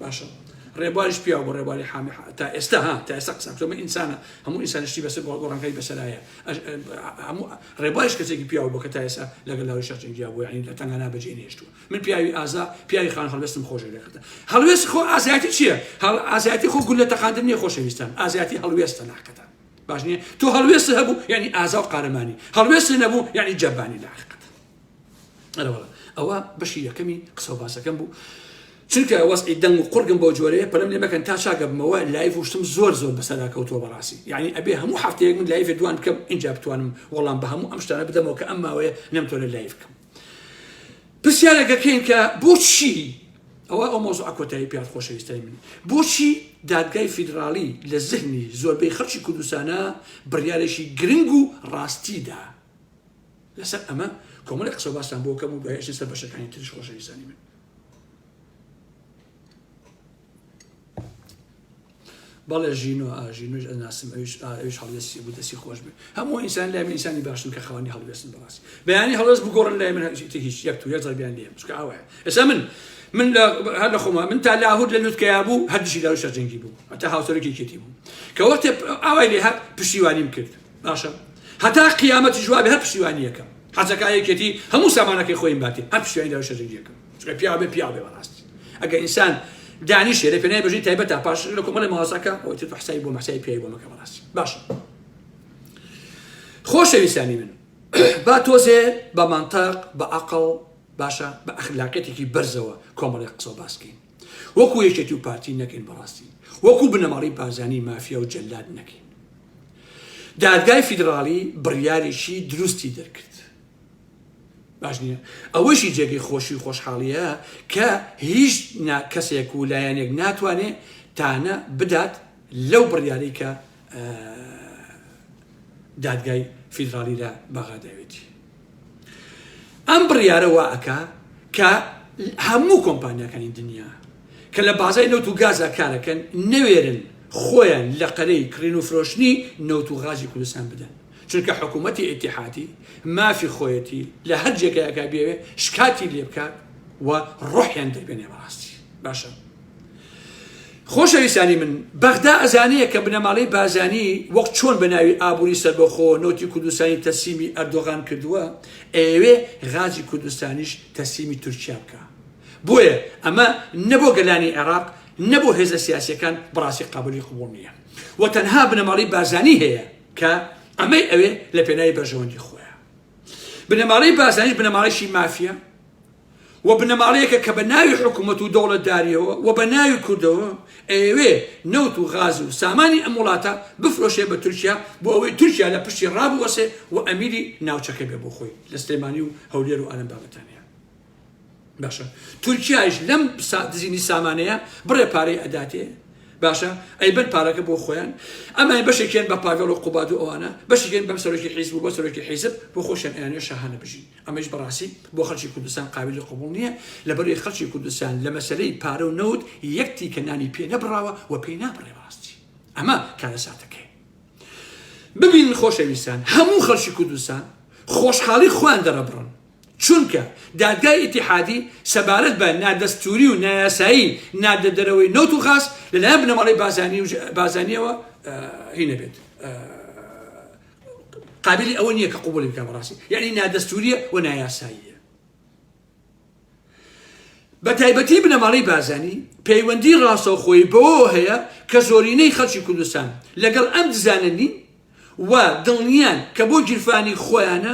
باشە ڕێبواریش پیاو بۆ ڕێبواری حامی تا ئێستا ها تا ئێستا قسە بکەم ئینسانە هەموو ئینسان شتی بەسەر گۆڕانکاری بەسەرایە هەموو ڕێبواریش کەسێکی پیاو بۆ کە تا ئێستا لەگەڵ لاوی شەق جەنگیا بوو یعنی لە تەنگانە بەجێ نێشتووە من پیاوی ئازا پیاوی خان هەڵوێستم خۆشە لێکردە هەڵوێست خۆ ئازایەتی چییە هەڵ ئازایەتی خۆ گولە تەقاندن نییە خۆشەویستان ئازایەتی هەڵوێستە لاقەتە باش نییە تۆ هەڵوێست هەبوو یعنی ئازا و قارەمانی هەڵوێست نەبوو یعنی جەبانی لاقەتە ئەرەوەڵا ئەوە بەشی یەکەمی قسە و باسەکەم بوو چونکە وەزعی دەنگ و قوڕگم بەو جۆرەیە پەلم لێ مەکەن تا چاکە بمەوە live و شتم زۆر زۆر بەسەرا کەوتووە بەڕاستی یعنی ئەبێ هەموو هەفتەیەک من live دوان بکەم ئینجا بتوانم وەڵام بە هەموو ئەم شتانە بدەمەوە کە ئەم ماوەیە نەمتوانێت live بکەم پرسیارێکەکەین کە بۆچی ئەوە ئەو مۆزوع کۆتایی پیات خۆشەویستای من بۆچی دادگای فیدراڵی لە زهنی زۆربەی خەڵکی کوردستانە بڕیارێکی گرنگ و ڕاستیدا لەسەر ئەمە کۆمەڵی قسە باستان بۆ کەم و دوای ئەچین سەر بەشەکانی تریش خۆشەویستانی من. بەڵێ ژینۆ ئا ژینۆش ئەناسم ئەویش ئا ئەویش هەڵوێستی بوو دەستی خۆش بێ هەموو ئینسان لای من ئینسانی باشن کە خاوەنی هەڵوێستن بەڕاستی بەیانی هەڵوێست بگۆڕن لای من هیچ هیچ یەک تو یەک زەربیان لێم چونکە ئاوایە ئێستا من من لە هەر لە خۆما من تا لاهور لە لوتکەیا بوو هەر دژی لاهور شەرجەنگی بوو هەتا هاوسەرۆکی یەکێتی بوو کە وەختێ ئاوای لێ هات پشتیوانیم کرد باشە هەتا قیامەتیش وابێ هەر پشتیوانی یەکەم حەزەکا یەکێتی هەموو سامانەکەی خۆیم باتێ هەر پشتیوانی لاهور شەرجەنگی یەکەم چونکە پیاو بێ پیاو بێ بەڕاستی ئەگەر ئینسان دانیشێ لە پێناوی بەژنی تایبەتە پاش لە کۆمەڵی ماوەسەکە ئەوەی تر حسابی بۆ حسابی پیاوی بۆ مەکە بەڕاستی باشە خۆشەویستانی من با تۆزێ بە مەنتەق بە عەقڵ باشە بە ئەخلاقیەتێکی بەرزەوە کۆمەڵێک قسە و باس کەین وەکو یەکێتی و پارتی نەکەین بەڕاستی وەکو بنەماڵەی بارزانی مافیا و جەلاد نەکەین دادگای فیدراڵی بڕیارێکی دروستی دەرکرد باش نییە ئەوەشی جێگەی خۆشی و خۆشحاڵیە کە هیچ کەسێک و لایەنێک ناتوانێت تانە بدات لەو بڕیارەی کە دادگای فیدراڵی لە بەغا داوێتی ئەم بڕیارە وا ئەکا کە هەموو کۆمپانیاکانی دنیا کە لە بازای نەوت و گازا کارەکەن نەوێرن خۆیان لە قەرەی کڕین و فرۆشتنی نەوت و غازی کوردستان بدەن چونکە حکوومەتی ئیتیحادی مافی خۆیەتی لە هەر جێگایەکا بێوێ شکاتی لێ بکات و ڕۆحیان دەربێنێ بەڕاستی باشە خۆشەویستانی من بەغدا ئەزانێ کە بنەماڵەی بازانی وەک چۆن بە ناوی ئابووری سەربەخۆ نەوتی کوردستانی تەسلیمی ئەردۆغان کردووە ئەیەوێ غازی کوردستانیش تەسلیمی تورکیا بکا بۆیە ئەمە نە بۆ گەلانی عێراق نە بۆ هێزە سیاسیەکان بەڕاستی قابلی قبوڵ نییە و تەنها بنەماڵەی بارزانی هەیە کە ئەمەی ئەوێ لە پێناوی بەرژەوەندی خۆیان بنەماڵەی بارزانیش بنەماڵەیەکی مافیە و بنەماڵەیەکە کە بە ناوی حکوومەت و دەوڵەتداریەوە و بە ناوی کوردەوە ئەیەوێ نەوت و غاز و سامانی ئەم وڵاتە بفرۆشێ بە تورکیا بۆ ئەوەی تورکیا لە پشتی ڕابوەسێ و ئەمیری ناوچەکە بێ بۆ خۆی لە سلێمانی و هەولێر و ئالەم بابەتانەیە. باشە تورکیایش لەم دزینی سامانەیە بڕێ پارەی ئەداتێ باشە ئەیبەن پارەکە بۆ خۆیان ئەمای بەشێکیان بە پاڤێڵ و قوباد و ئەوانە بەشێکیان بەم سەرۆکی حیزب و بۆ سەرۆکی حیزب بۆ خۆشیان ئەیانەوێت شاهانە بژین ئەمەیش بەڕاستی بۆ خەڵکی کوردستان قابلی قبوڵ نییە لەبەرئەوەی خەڵکی کوردستان لە مەسەلەی پارە و نەوت یەک تیکە نانی پێ نەبڕاوە و پێی نابڕێ بەڕاستی ئەمە کارەساتەکەی ببینن خۆشەویستان هەموو خەڵکی کوردستان خۆشحاڵی خۆیان دەرەبڕن چونکە دادگای ئیتیحادی سەبارەت بە نادەستوری و نایاسایی ناردە دەرەوەی نەوت و غاز لەلایەن بنەماڵەی بازانی و بازانیەوە هی نەبێت قابلی ئەوە نییە کە قوبولی بکە بەڕاستی یعنی نادەستوریە و نایاساییە بە تایبەتی بنەماڵەی بارزانی پەیوەندی ڕاستەوخۆی بەوەوە هەیە کە زۆرینەی خەڵکی کوردستان لەگەڵ ئەم دزانە نین و دڵنیان کە بۆ گیرفانی خۆیانە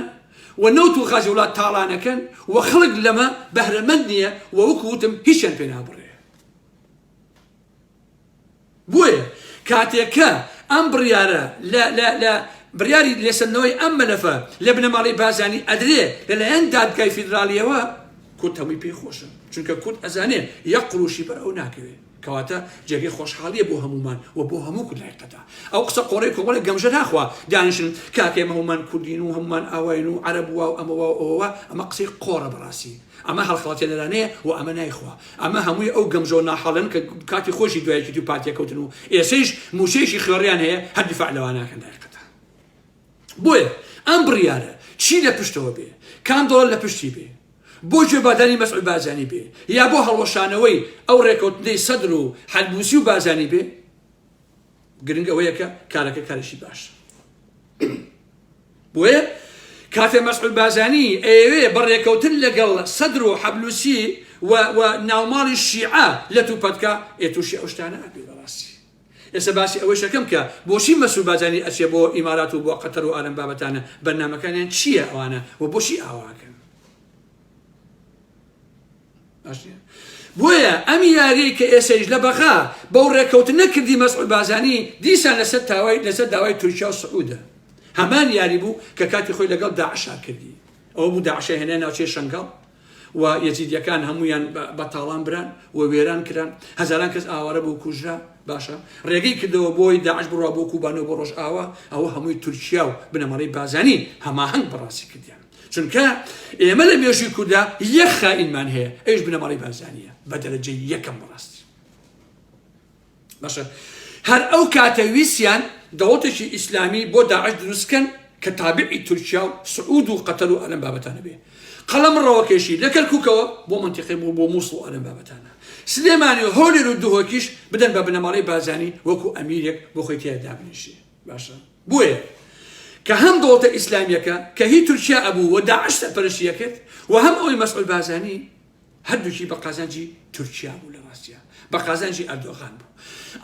و نەوت و غازی وڵات تاڵانەکەن و خەڵک لەمە بەهرەمەند نییە و وەکو وتم هیچیان پێ نابڕێ. بۆیە کاتێک کە ئەم بڕیارە لە لە لە بڕیاری لێسەندنەوەی ئەم مەلەفە لە بنەماڵەی بارزانی ئەدرێ لەلایەن دادگای فیدراڵیەوە کورد هەمووی پێی خۆشە چونکە کورد ئەزانێ یەک قروشی بەر ئەو ناکەوێ کەواتە جێگەی خۆشحاڵیە بۆ هەمومان و بۆ هەموو کورد لای قەتا ئەو قسە قۆڕەی کۆمەڵێک گەمژە ناخوا دانیشن کاکە ئێمە هەمومان کوردین و هەمومان ئاواین و عەرەب وا و ئەمە وا و ئەوە وا ئەمە قسەی قۆڕە بەڕاستی ئەمە هەڵخەڵەتێنەرانەیە و ئەمە نایخوا. ئەمە هەمووی ئەو گەمژە و ناحاڵەن کە کاتی خۆشی دوای یەکێتی و پارتیە کەوتن و ئێسەیش موچەیەکی خوێڕیان هەیە هەر دیفاع لەوانە ئەکەن دایقەتە. بۆیە ئەم بڕیارە چی لە پشتەوە بێ، کام دەوڵەت لە پشتی بێ، بۆ گوێ بادانی مەسعود بارزانی بێ یا بۆ هەڵوەشانەوەی ئەو ڕێکەوتنەی سەدر و حەلبوسی و بارزانی بێ، گرنگ ئەوەیە کە کارەکە کارێکی باشە. بۆیە کاتێ مەسعود بارزانی ئەیەوێ بە ڕێکەوتن لەگەڵ سەدر و حەبلوسی و و ناوماڵی شیعە لەت و پەت کا ئێ تووشی ئەو شتانە ئەبێ بەڕاستی ئێستا باسی ئەوەیش ئەکەم کە بۆچی مەسعود بارزانی ئەچێ بۆ ئیمارات و بۆ قەتەر و ئالەم بابەتانە بەرنامەکانیان چییە ئەوانە و بۆچی ئاواکەن بۆیە ئەم یاریەی کە ئێسەیش لە بەغا بەو ڕێکەوتنە کردی مەسعود بارزانی دیسان لەسەر تاوای لەسەر داوای تورکیا و سعودە هەمان یاری بوو کە کاتی خۆی لەگەڵ داعشا کردی ئەوە بوو داعشە هێنای ناوچەی شەنگاڵ و یەزیدیەکان هەمویان بە تاڵان بران و وێران کران هەزاران کەس ئاوارە بوو کوژرا باشە ڕێگەی کردەوە بۆی داعش بڕوا بۆ کوبانەوە بۆ ڕۆژئاوا ئەوە هەمووی تورکیا و بنەماڵەی بازانی هەماهەنگ بەڕاستی کردیان چونکە ئێمە لە مێژووی کوردا یەک خائینمان هەیە ئەویش بنەماڵەی بارزانیە بە دەرەجەی یەکەم بەڕاستی باشە. هەر ئەو کاتە ویستیان دەوڵەتێکی ئیسلامی بۆ داعش دروست کەن کە تابعی تورکیا و سعود و قەتەر و ئەلەم بابەتانە بێ. قەڵەم ڕەوەکەیشی لە کەرکوکەوە بۆ مەنتیقەی بۆ بۆ موسڵ و ئەلەم بابەتانە. سلێمانی و هەولێر و دهۆکیش بدەن بە بنەماڵەی بارزانی وەکو ئەمیرێک بۆ خۆی تیا دابنیشێ. باشە بۆیە کە هەم دەوڵەتە ئیسلامیەکە کە هی تورکیا ئەبوو و داعش سەرپەرشتی ئەکرد و هەم ئەوەی مەسعود بارزانی هەردووکی بە قازانجی تورکیا بوو لە ڕاستیا بە قازانجی ئەردۆغان بوو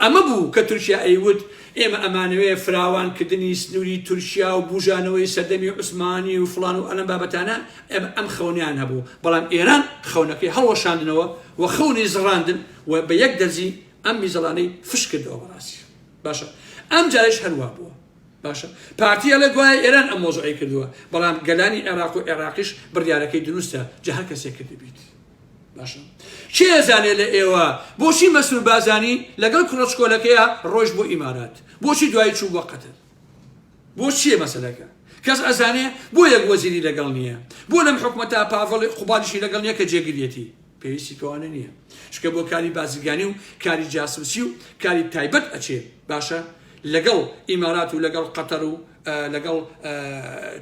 ئەمە بوو کە تورکیا ئەیوت ئێمە ئەمانەوێ فراوانکردنی سنووری تورکیا و بوژانەوەی سەردەمی عوسمانی و فڵان و ئەلەم بابەتانە ئێمە ئەم خەونیان هەبوو بەڵام ئێران خەونەکەی هەڵوەشاندنەوە و خەونی زڕاندن و بە یەک دەرزی ئەم میزەڵانەی فش کردەوە بەڕاستی باشە ئەم جارش هەروا بووە باشە پارتی ئەڵێ گوایە ئێران ئەم مۆزوعەی کردووە بەڵام گەلانی عێراق و عێراقیش بڕیارەکەی دروستە جا هەر کەسێک کردبیت باشە کێ ئەزانێ لە ئێوە بۆچی مەسرور بازانی لەگەڵ کوڕە چکۆلەکەیە ڕۆیشت بۆ ئیمارات بۆچی دوایی چوو بۆ قەتەر بۆ چییە مەسەلەکە کەس ئەزانێ بۆ یەک وەزیری لەگەڵ نییە بۆ لەم حکومەتە پاڤڵ قوبادیشی لەگەڵ نییە کە جێگریەتی پێویستی پێوانە نییە چونکە بۆ کاری بازرگانی و کاری جاسوسی و کاری تایبەت ئەچێ باشە لەگەڵ ئیمارات و لەگەڵ قەتەر و لەگەڵ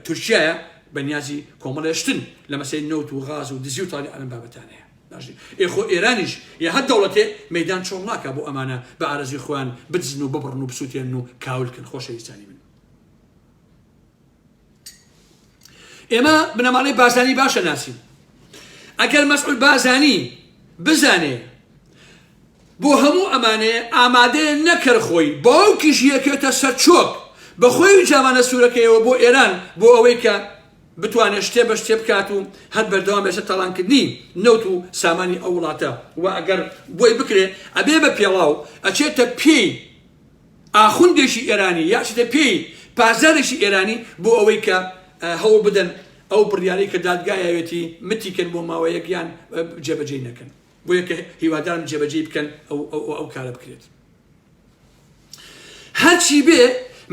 تورکیایە بەنیازی کۆمەڵێ شتن لە مەسەی نەوت و غاز و دزی و تاڵی ئەم بابەتانەیە باشی ئێ خۆ ئێرانیش یا هەر دەوڵەتێ مەدان چۆڵ ناکا بۆ ئەمانە بە ئارەزوی خۆیان بدزن و ببڕن و بسووتێن و کاولکن خۆشەویستانی من ئێمە بنەماڵەی بارزانی باشە ناسین ئەگەر مەسعود بارزانی بزانێ بۆ هەموو ئەمانەیە ئامادەیە نەکەر خۆی باوکیش یەکێتە سەرچۆک بەخۆی و جامانە سوورەکەیەوە بۆ ئێران بۆ ئەوەی کە بتوانێت شتێ بە شتێ بکات و هەر بەردەوام بێسە تاڵانکردنی نەوت و سامانی ئەو وڵاتە و ئەگەر بۆی بکرێ ئەبێ بە پێڵاو ئەچێتە پێی ئاخوندێکی ئێرانی یا ئەچێتە پێی پاسدارێکی ئێرانی بۆ ئەوەی کە هەوڵ بدەن ئەو بڕیارەی کە دادگا یاوێتی متی کەن بۆ ماوەیەک یان جێبەجێی نەکەن بۆیە کە هیوادارم جێبەجێی بکەن ئەو ئەو ئەو کارە بکرێت هەرچی بێ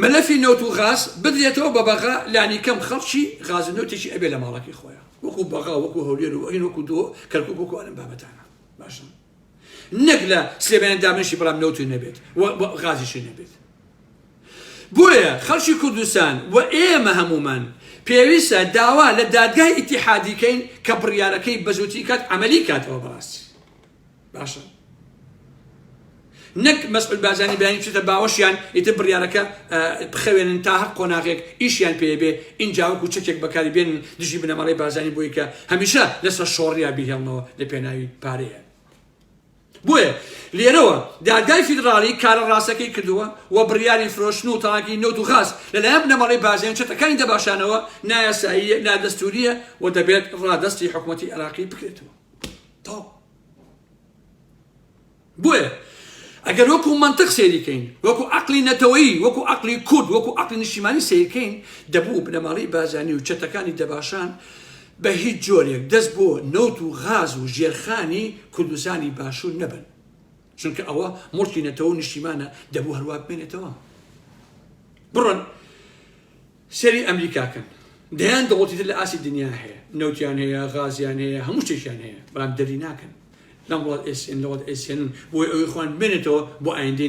مەلەفی نەوت و غاز بدرێتەوە بە بەغا لانی کەم خەڵکی غاز و نەوتێکی ئەبێ لە ماڵەکەی خۆیان وەکو بەغا وەکو هەولێر و ئەین وەکو دۆ کەرکوک وەکو ئەم بابەتانە باشە نەک لە سلێمانی دابنیشی بەڵام نەوتی نەبێت و غازیشی نەبێت بۆیە خەڵکی کوردستان و ئێمە هەمومان پێویستە داوا لە دادگای ئیتیحادی کەین کە بڕیارەکەی بەزووتی کات عملی کاتەوە بەڕاستی باشە نەک مەسعود بارزانی بەیانی بچێتە باوەشیان ئیتر بڕیارەکە بخەوێنن تا هەر قۆناغێک ئیشیان پێ بێ ئینجا وەکو چەکێک بەکاری بێنن دژی بنەماڵەی بارزانی بۆی کە هەمیشە لەسەر شۆڕیا بیهێڵنەوە لە پێناوی پارەیە بۆیە لێرەوە دادگای فیدراڵی کارە ڕاستەکەی کردووە و بڕیاری فرۆشتن و تاڵانکردنی نەوت و غاز لەلایەن بنەماڵەی بارزانی و چەتەکانی دەباشانەوە نایاساییە نادەستورییە و دەبێت ڕادەستی حکومەتی عێراقی بکرێتەوە. تەواو. بۆیە ئەگەر وەکو مەنتق سەیری کەین، وەکو عەقڵی نەتەوەیی، وەکو عەقڵی کورد، وەکو عەقڵی نیشتیمانی سەیر کەین، دەبوو بنەماڵەی بارزانی و چەتەکانی دەباشان بە هیچ جۆرێک دەست بۆ نەوت و غاز و ژێرخانی کوردستانی باشوور نەبەن. چونکە ئەوە موڵکی نەتەوە و نیشتیمانە، دەبوو هەروا بمێنێتەوە. بڕۆن سەیری ئەمریکا کەن دەیان دەوڵەتی تر لە ئاستی دنیا هەیە نەوتیان هەیە غازیان هەیە هەموو شتێکیان هەیە بەڵام دەری ناکەن لەم وڵات ئێسێن لە وڵات ئێسێنن بۆی ئەوەی خۆیان بمێنێتەوە بۆ ئایندەی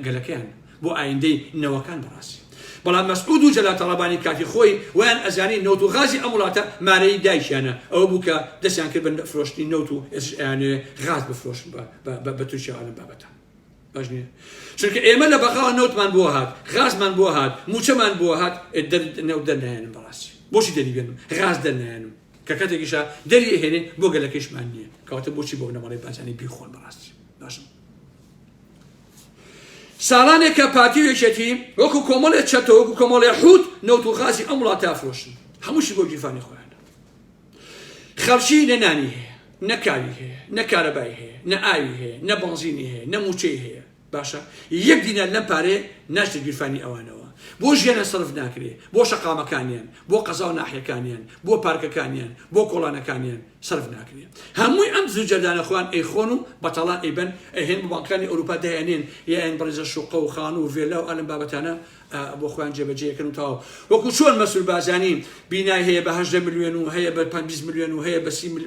گەلەکەیان بۆ ئایندەی نەوەکان بەڕاستی بەڵام مەسعود و جەلال تاڵەبانی کاتی خۆی ویان ئەزانی نەوت و غازی ئەم وڵاتە مارەی دایکیانە ئەوە بوو کە دەستیان کرد بە فرۆشتنی نەوت و ئێستش ئەیانەوێ غاز بفرۆشن بە تورکیا ئەم بابەتە باش نییە چونکە ئێمە لە بەغاوە نەوتمان بۆ هات غازمان بۆ هات موچەمان بۆ هات نەوت دەرنایەنم بەڕاستی بۆچی دەری بێنم غاز دەرنایەنم کە کاتێکیشە دەری ئەهێنێ بۆ گەلەکەیشمان نییە کەواتە بۆچی بۆ بنەماڵەی بارزانی بیخۆن بەڕاستی باشم ساڵانێکە پارتی و یەکێتی وەکو کۆمەڵێ چەتە وەکو کۆمەڵێ حوت نەوت و غازی ئەم وڵاتە ئەفرۆشن هەمووشی بۆ گیرفانی خۆیان خەڵکی نە نانی هەیە نە کاری هەیە نە کارەبای هەیە نە ئاوی هەیە نە بەنزینی هەیە نە موچەی هەیە باشە یەک دینار لەم پارەیە ناچتە گیرفانی ئەوانەوە بۆ ژیانە سەرف ناکرێ بۆ شەقامەکانیان بۆ قەزا و ناحیەکانیان بۆ پارکەکانیان بۆ کۆڵانەکانیان سەرف ناکرێ هەمووی ئەم زوجەردانە خۆیان ئەیخۆن و بەتاڵان ئەیبەن ئەهێن بۆ بانکانی ئەوروپا دایەنێن یان بەڕێزە شوقە و خانوو و ڤێلا و ئەلم بابەتانە بۆ خۆیان جێبەجێ ئەکەن و تەواو. وەکو چۆن مەسرور بارزانی بینای هەیە بە 18 ملیۆن و هەیە بە 20 ملیۆن و هەیە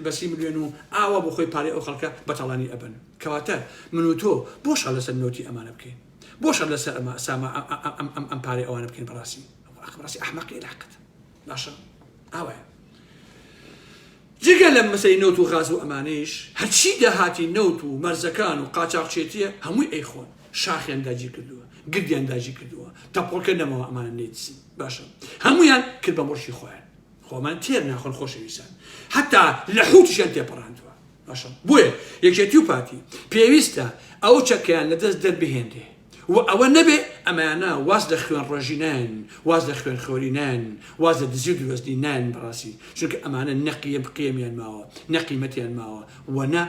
بە 30 ملیۆن و ئاوا بۆ خۆی پارەی ئەو خەڵکە بە تاڵانی ئەبەن. کەواتە من و تۆ بۆ شەڕ لەسەر نەوتی ئەمانە بکەین؟ بۆ شەڕ لەسەر ئەمە سامە ئەم ئەم ئەم پارەی ئەوانە بکەین بەڕاستی بەڕاستی ئەحمەقی لە حەقت باشە ئاوایە جگە لە مەسەی نەوت و غاز و ئەمانەیش هەرچی داهاتی نەوت و مەرزەکان و قاچاخچێتیە هەمووی ئەیخۆن شاخیان داگیر کردووە گردیان داگیر کردووە تەپۆڵکە نەماوە ئەمانە نەیدزن باشە هەمویان کرد بە مڵکی خۆیان خۆمان تێر ناخۆن خۆشەویستان حتا لە حوتیشیان تێپەڕاندووە باشە بۆیە یەکێتی و پارتی پێویستە ئەو چەکەیان لە دەست دەربهێنرێ و ئەوە نەبێ ئەمانە واز لە خوێن ڕێژی نایەن واز لە خوێن خۆری نایەن واز لە دزی و درۆزنی نایەن بەڕاستی چونکە ئەمانە نە قیەم قیەمیان ماوە نە قیمەتیان ماوە و نە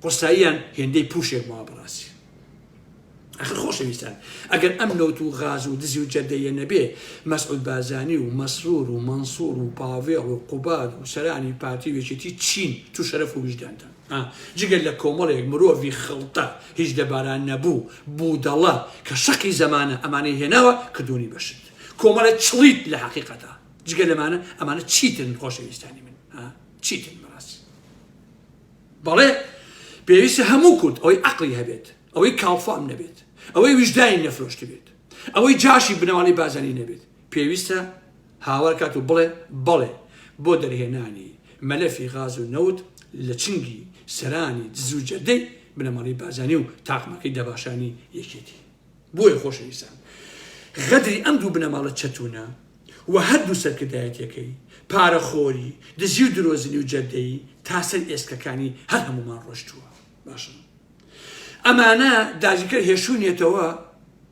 قورساییان هێندەی پوشێک ماوە بەڕاستی ئەخر خۆشەویستان ئەگەر ئەم نەوت و غاز و دزی و جەردەیە نەبێ مەسعود بارزانی و مەسرور و مەنسوور و پاڤێڵ و قوباد و سەرانی پارتی و یەکێتی چین تو شەرەف و ویژدانتان جگە لە کۆمەڵێک مرۆڤی خڵتە هیچ لەباران نەبوو بودەڵە کە شەقی زەمانە ئەمانەی هێناوە کردوونی بە شت کۆمەڵێ چڵیت لە حەقیقەتا جگە لەمانە ئەمانە چیتن خۆشەویستانی من چیتن بەڕاستی بەڵێ پێویستە هەموو کورد ئەوەی عەقڵی هەبێت، ئەوەی کاڵفام نەبێت، ئەوەی ویژدانی نەفرۆشتبێت، ئەوەی جاشی بنەماڵەی بارزانی نەبێت، پێویستە هاوار کات و بڵێ بەڵێ بۆ دەرهێنانی مەلەفی غاز و نەوت لە چنگی سەرانی دز و جەردەی بنەماڵەی بارزانی و تاقمەکەی دەباشانی یەکێتی. بۆیە خۆشەویستان غەدری ئەم دوو بنەماڵە چەتونە و هەردوو سەرکردایەتیەکەی، پارەخۆری، دزی و درۆزنی و جەردەیی تا سەر ئێسکەکانی هەر هەموومان ڕۆشتووە. باشە ئەمانە داگیرکەر هێشونیەتەوە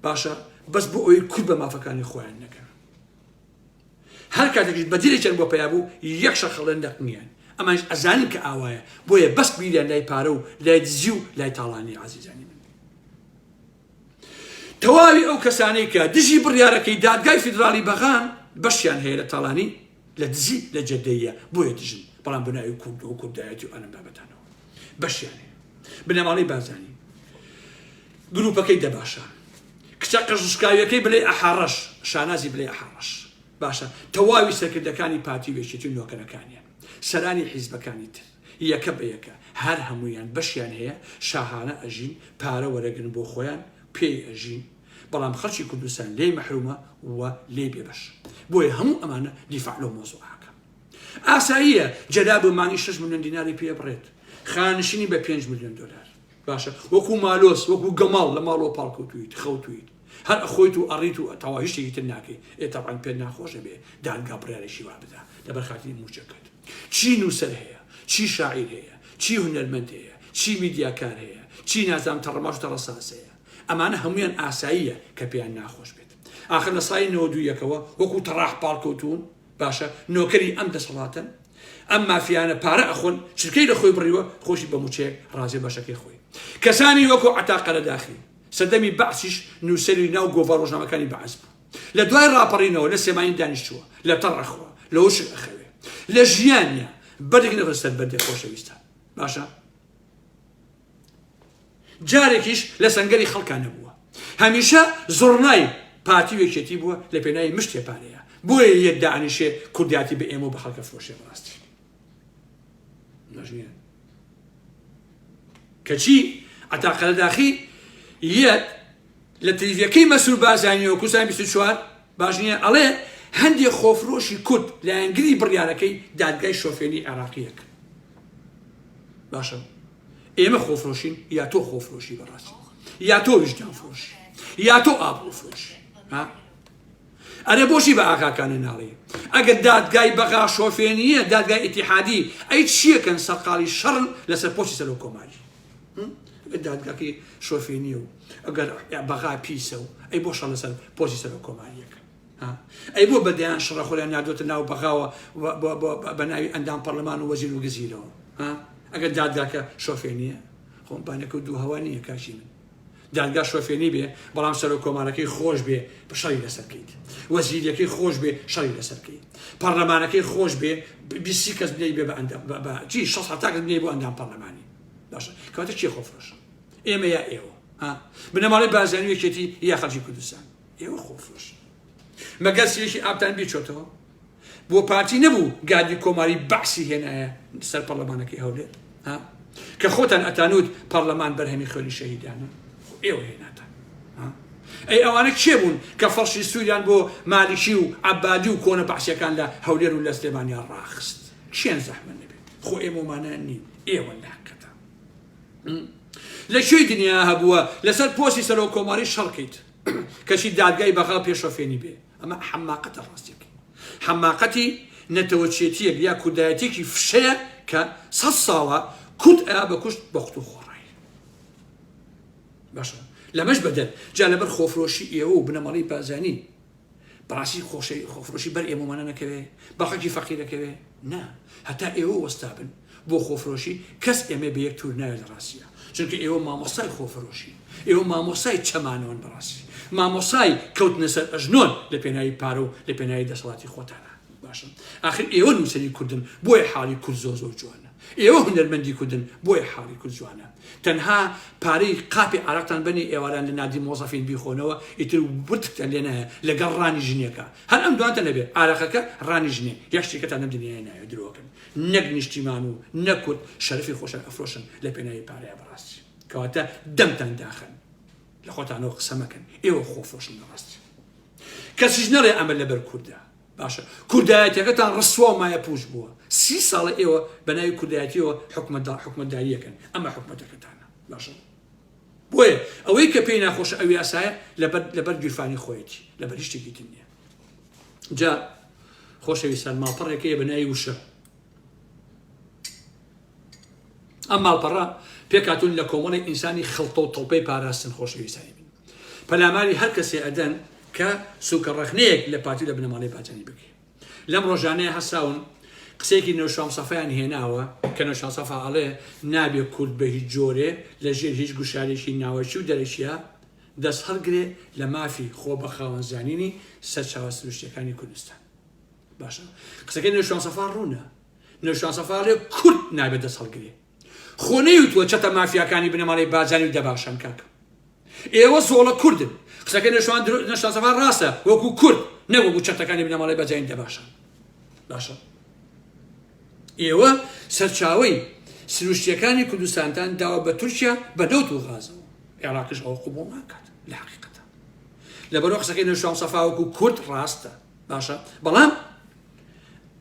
باشە بەس بۆ ئەوەی کورد بە مافەکانی خۆیان نەکەن. هەر کاتێکیش بەدیلێکیان بۆ پەیا بوو یەک شەخەڵێن دەقنیان. ئەمانیش ئەزانن کە ئاوایە بۆیە بەس بیریان لای پارە و لای دزی و لای تاڵانیە عەزیزانی من. تەواوی ئەو کەسانەی کە دژی بڕیارەکەی دادگای فیدراڵی بەغان بەشیان هەیە لە تاڵانی لە دزی لە جەدەیە بۆیە دژن بەڵام بەناوی کورد و کوردایەتی و ئەنەم بابەتانەوە بەشیان هەیە بنەماڵەی بارزانی گروپەکەی دەباشە کچە قژشکاویەکەی بلێ ئەحاڕەش شانازی بلێ ئەحاڕەش باشە تەواوی سەرکردەکانی پارتی و یەکێتی و نۆکەرەکانیان سەرانی حیزبەکانی تر یەکە بە یەکە هەر هەموویان بەشیان هەیە شاهانە ئەژین پارە وەرەگرن بۆ خۆیان پێی ئەژین بەڵام خەڵکی کوردستان لێی مەحرومە و لێی بێبەش بۆیە هەموو ئەمانە دیفاع لەو مەوزوعە ئەکەم ئاساییە جەلاب مانگی 6 ملیۆن دیناری پێ بڕێت خانشینی بە 5 ملیۆن دلار باشە وەکو مالۆس وەکو گەماڵ لە ماڵەوە پاڵکەوتویت خەوتویت هەر ئەخۆیت و ئەڕیت و تەوا هیچ شتێکی تر ناکەی ئێ تەبعەن پێت ناخۆشە بێ دادگا بڕیارێکی وا بدا لەبەر خاتری مووچەکەت چی نووسەر هەیە چی شاعیر هەیە چی هونەرمەند هەیە چی میدیاکار هەیە چی نازانم تەڕەماش و تەڕەساس هەیە ئەمانە هەمویان ئاساییە کە پێیان ناخۆش بێت ئاخر لە ساڵی 91ەوە وەکو تەڕاح پاڵکەوتوون باشە نۆکەری ئەم دەسەڵاتەن ئەم مافیانە پارە ئەخۆن چرکەی لە خۆی بڕیوە خۆشی بە موچەیەک ڕازیە بەشەکەی خۆی کەسانی وەکو عەتا قەرەداخی سەردەمی بەعسیش نووسەری ناو گۆڤار ڕۆژنامەکانی بەعس بوو لە دوای ڕاپەڕینەوە لە سێمانی دانیشتووە لە تەڕ ئەخوا لە وشک ئەخەوێ لە ژیانیا بەردێک نەخۆ سەر بەردێک خۆشەویستان باشە جارێکیش لە سەنگەری خەڵکا نەبووە هەمیشە زوڕنای پارتی و یەکێتی بووە لە پێناوی مشتێ پارەیە بۆیە یەک دانیشێ کوردیاتی بە ئێمە و بە خەڵکە فرۆشێ بەڕاستی نەژنیە کەچی عەتا قەرەداخی یەت لە تلیڤەکەی مەسرور بارزانیەوە کوردستان 24 باش نییە ئەڵێ هەندێک خۆفرۆشی کورد لایەنگری بڕیارەکەی دادگای شۆفێنی عێراقیەک باشە ئێمە خۆفرۆشین یا تۆ خۆفرۆشی بەڕاستی یا تۆ ویژدان فرۆشی یا تۆ ئابڕوو فرۆشی ها ئەرێ بۆچی بە ئاغاکانە ناڵێی ئەگەر دادگای بەغا شۆفێنیە دادگای ئیتیحادی ئەی چیەکەن سەرقاڵی شەڕن لەسەر پۆستی سەرۆک کۆماری ئەگەر دادگاکەی شۆفێنیە و ئەگەر بەغا پیسە و ئەی بۆ شەڕ لەسەر پۆستی سەرۆک کۆماریەکەن ئەی بۆ بەدەیان شڕە خۆیان ناردۆتە ناو بەغاوە بە ناوی ئەندام پەرلەمان و وەزیر و گزیرەوە ئەگەر دادگاکە شۆفێنیە خۆم بانەکە و دوو هەوا نییە کاکی من دادگا شۆفێنی بێ بەڵام سەرۆک کۆمارەکەی خۆش بێ شەڕی لەسەر کەیت وەزیریەکەی خۆش بێ شەڕی لەسەر کەیت پەرلەمانەکەی خۆش بێ بیسی کەس بنەی بێ بە ئەندام بە چی 6 هەتا کەس بنەی بۆ ئەندام پەرلەمانی باشە کەواتە کێ خۆفرۆشە ئێمە یا ئێوە ها بنەماڵەی بارزانی و یەکێتی یا خەڵکی کوردستان ئێوە خۆفرۆش مەگەر سیرێکی ئابتان بیرچۆتەوە بۆ پارتی نەبوو گادی کۆماری بەعسی هێنایە سەر پەرلەمانەکەی هەولێر ها کە خۆتان ئەتانوت پەرلەمان بەرهەمی خوێنی شەهیدانە خۆ ئێوە هێناتان. ئەی ئەوانە کێ بوون کە فەرشی سووریان بۆ مالیکی و عەبادی و کۆنە بەعسیەکان لە هەولێر و لە سلێمانیا ڕاخست؟ کێن زەحمە نەبێت خۆ ئێمەمانە نین ئێوە لە حەقیقەتە لە کوێی دنیا هەبووە لەسەر پۆستی سەرۆک کۆماری شەڕکەیت کەچی دادگای بەغا پێشۆفێنی بێ ئەمە حەماقەتە ڕاستیەکەی حەماقەتی نەتەوەچێتیەک یا کوردایەتێکی فشەیە کە سە ساڵە کورد ئەیا بە کوشت بە قوت و خۆڕایی باشە لەمەش بەدەر جا لەبەر خۆفرۆشی ئێوە و بنەماڵەی بارزانی بەڕاستی خۆشەی خۆفرۆشی بەر ئێمەمانە نەکەوێ بە خەڵکی فەقیرەکەوێ نا هەتا ئێوە وەستابن بۆ خۆفرۆشی کەس ئێمە بە یەک تور ناوێت لە ڕاستیە چونکە ئێوە مامۆستای خۆفرۆشی ئێوە مامۆستای چەمانەوەن بەڕاستی مامۆسای کەوتنە سەر ئەژنۆن لە پێناوی پارە و لە پێناوی دەسەڵاتی خۆتانە باشە ئاخر ئێوە نووسەری کوردن بۆیە حاڵی کورد زۆر زۆر جوانە ئێوە هونەرمەندی کوردن بۆیە حاڵی کورد جوانە تەنها پارەی قاپی عەرەقتان بەنێ ئێواران لە نادی مۆزەفین بیخۆنەوە ئیتر وتتان لێ نایە لەگەڵ ڕانی ژنێکە هەر ئەم دوانتە نەبێ عارەقەکە ڕانی ژنێ یەک شتێکەتان لەم دنیای ناوێ درۆکەن نەک نیشتیمان و نە کورد شەرەفی خۆشان ئەفرۆشن لە پێناوی پارەیە بەڕاستی کەواتە دەمتان داخەن لە خۆتانەوە قسە مەکەن ئێوە خۆفرۆشن بەڕاستی کەسیش نەڵێ ئەمە لەبەر کوردە باشە کوردایەتیەکەتان ڕسوا و مایە پوچ بووە سی ساڵە ئێوە بە ناوی کوردایەتیەوە حکومەتدا حکومەتداریەکەن ئەمە حکومەتەکەتانە باشە بۆیە ئەوەی کە پێی ناخۆشە ئەو یاسایە لەبەر لەبەر گیرفانی خۆیەتی لەبەر هیچ شتێکی تر نییە جا خۆشەویستان ماڵپەڕێکەیە بە ناوی وشە ئەم ماڵپەڕە پێکهاتوون لە کۆمەڵێک ئینسانی خڵتە و تڵپەی پاراستن خۆشەویستانی من پەلاماری هەر کەسێ ئەدەن کە سوکە ڕەخنەیەک لە پارتی و لە بنەماڵەی بارزانی بگرێ لەم ڕۆژانەیە هەستاون قسەیەکی نەوشام سەفایان هێناوە کە نەوشام سەفا ئەڵێ نابێ کورد بە هیچ جۆرێ لە ژێر هیچ گوشارێکی ناوەکی و دەرەکیە دەست هەڵگرێ لە مافی خۆ بە خاوەن زانینی سەرچاوە سروشتیەکانی کوردستان باشە قسەکەی نەوشام سەفا ڕوونە نەوشیروان سەفا ئەڵێ کورد نابێت دەست هەڵگرێ خۆ نەیوتووە چەتە مافیاکانی بنەماڵەی بارزانی و دەباشان کاکە ئێوە زۆڵە کوردن قسەکەی نەوشیروان نەوشیروان سەفا ڕاستە وەکو کورد نەک وەکو چەتەکانی بنەماڵەی بارزانی دەباشان باشە ئێوە سەرچاوەی سروشتیەکانی کوردستانتان داوە بە تورکیا بە نەوت و غازەوە عێراقیش ئەوە قبوڵ ناکات لە حقیقەتە لەبەرەوە قسەکەی نەوشیروان سەفا وەکو کورد ڕاستە باشە بەڵام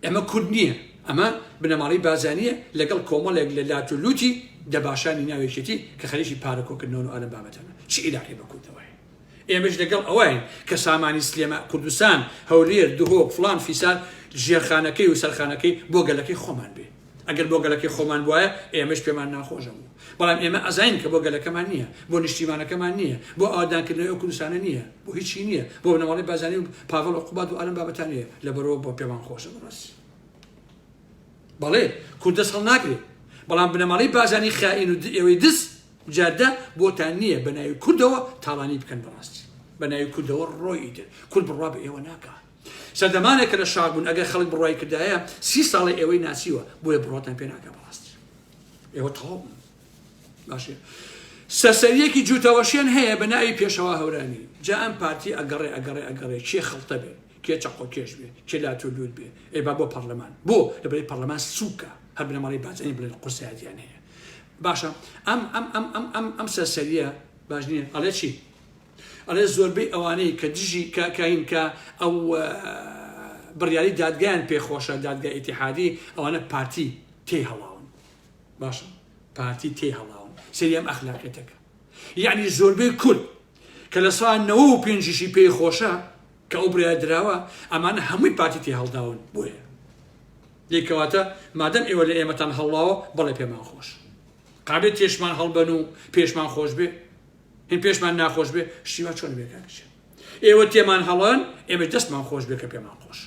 ئەمە کورد نییە، ئەمە بنەماڵەی بارزانییە لەگەڵ کۆمەڵێک لە لات و لوتی دەباشانی ناو یەکێتی کە خەریکی پارە کۆکردنەوەن و ئالەم بابەتانە. چ ئیلاقەی بە کوردەوە هەیە؟ ئێمەش لەگەڵ ئەوەین کە سامانی سلێما، کوردستان، هەولێر، دهۆک، فڵان فیسار ژێرخانەکەی و سەرخانەکەی بۆ گەلەکەی خۆمان بێ. ئەگەر بۆ گەلەکەی خۆمان بوایە ئێمەش پێمان ناخۆش ئەبوو. بەڵام ئێمە ئەزانین کە بۆ گەلەکەمان نییە، بۆ نیشتیمانەکەمان نییە، بۆ ئاوەدانکردنەوەی ئەو کوردستانە نییە، بۆ هیچی نییە، بۆ بنەماڵەی بارزانی و پاڤڵ و قوباد و ئالەم بابەتانەیە، لەبەرئەوە بۆ پێمان خۆشە بەڕاستی. بەڵێ کورد دەست هەڵناگرێ، بەڵام بنەماڵەی بارزانی خائین و ئێوەی دز جادە بۆتان نییە بە ناوی کوردەوە تاڵانی بکەن بەڕاستی. بە ناوی کوردەوە ڕۆی ئیتر کورد بڕوا بە ئێوە ناکا. سەردەمانێک کە لە شاخ بوون ئەگەر خەڵک بڕوای کردایە سی ساڵە ئێوەی ناسیوە بۆیە بڕواتان پێ ناکا بەڕاستی ئێوە تەواو بوون باشە سەرسەریەکی جووتەوەشێن هەیە بە ناوی پێشەوا هەورامی جا ئەم پارتی ئەگەڕێ ئەگەڕێ ئەگەڕێ کێ خڵتە بێ کێ چەقۆ کێش بێ کێ لاتۆ لوت بێ ئەی با بۆ پەرلەمان بۆ لەبەری پەرلەمان سووکە هەر بنەماڵەی بارزانی بڵێن قورسایەتیان هەیە باشە ئەم ئەم ئەم ئەم ئەم ئەم سەرسەریە باش نییە ئەڵێ چی ئەڵێ زۆربەی ئەوانەی کە دژی کاکایین کە ئەو بڕیاری دادگایان پێخۆشە دادگای ئیتیحادی ئەوانە پارتی تێی هەڵاون باشە پارتی تێی هەڵاون سەری ئەم ئەخلاقیەتەکە یعنی زۆربەی کورد کە لە سا نەوە و پێنجیشی پێی خۆشە کە ئەو بڕیار دراوە ئەمانە هەمووی پارتی تێ هەڵداون بۆیە لێکەواتە مادەم ئێوە لە ئێمەتان هەڵڵاوە بەڵێ پێمان خۆش قابێت تێشمان هەڵبەن و پێشمان خۆش بێ هین پێشمان ناخۆش بێ شتی وا چۆن بێ کاک گیان ئێوە تێمان هەڵەن ئێمە دەستمان خۆش بێ کە پێمان خۆش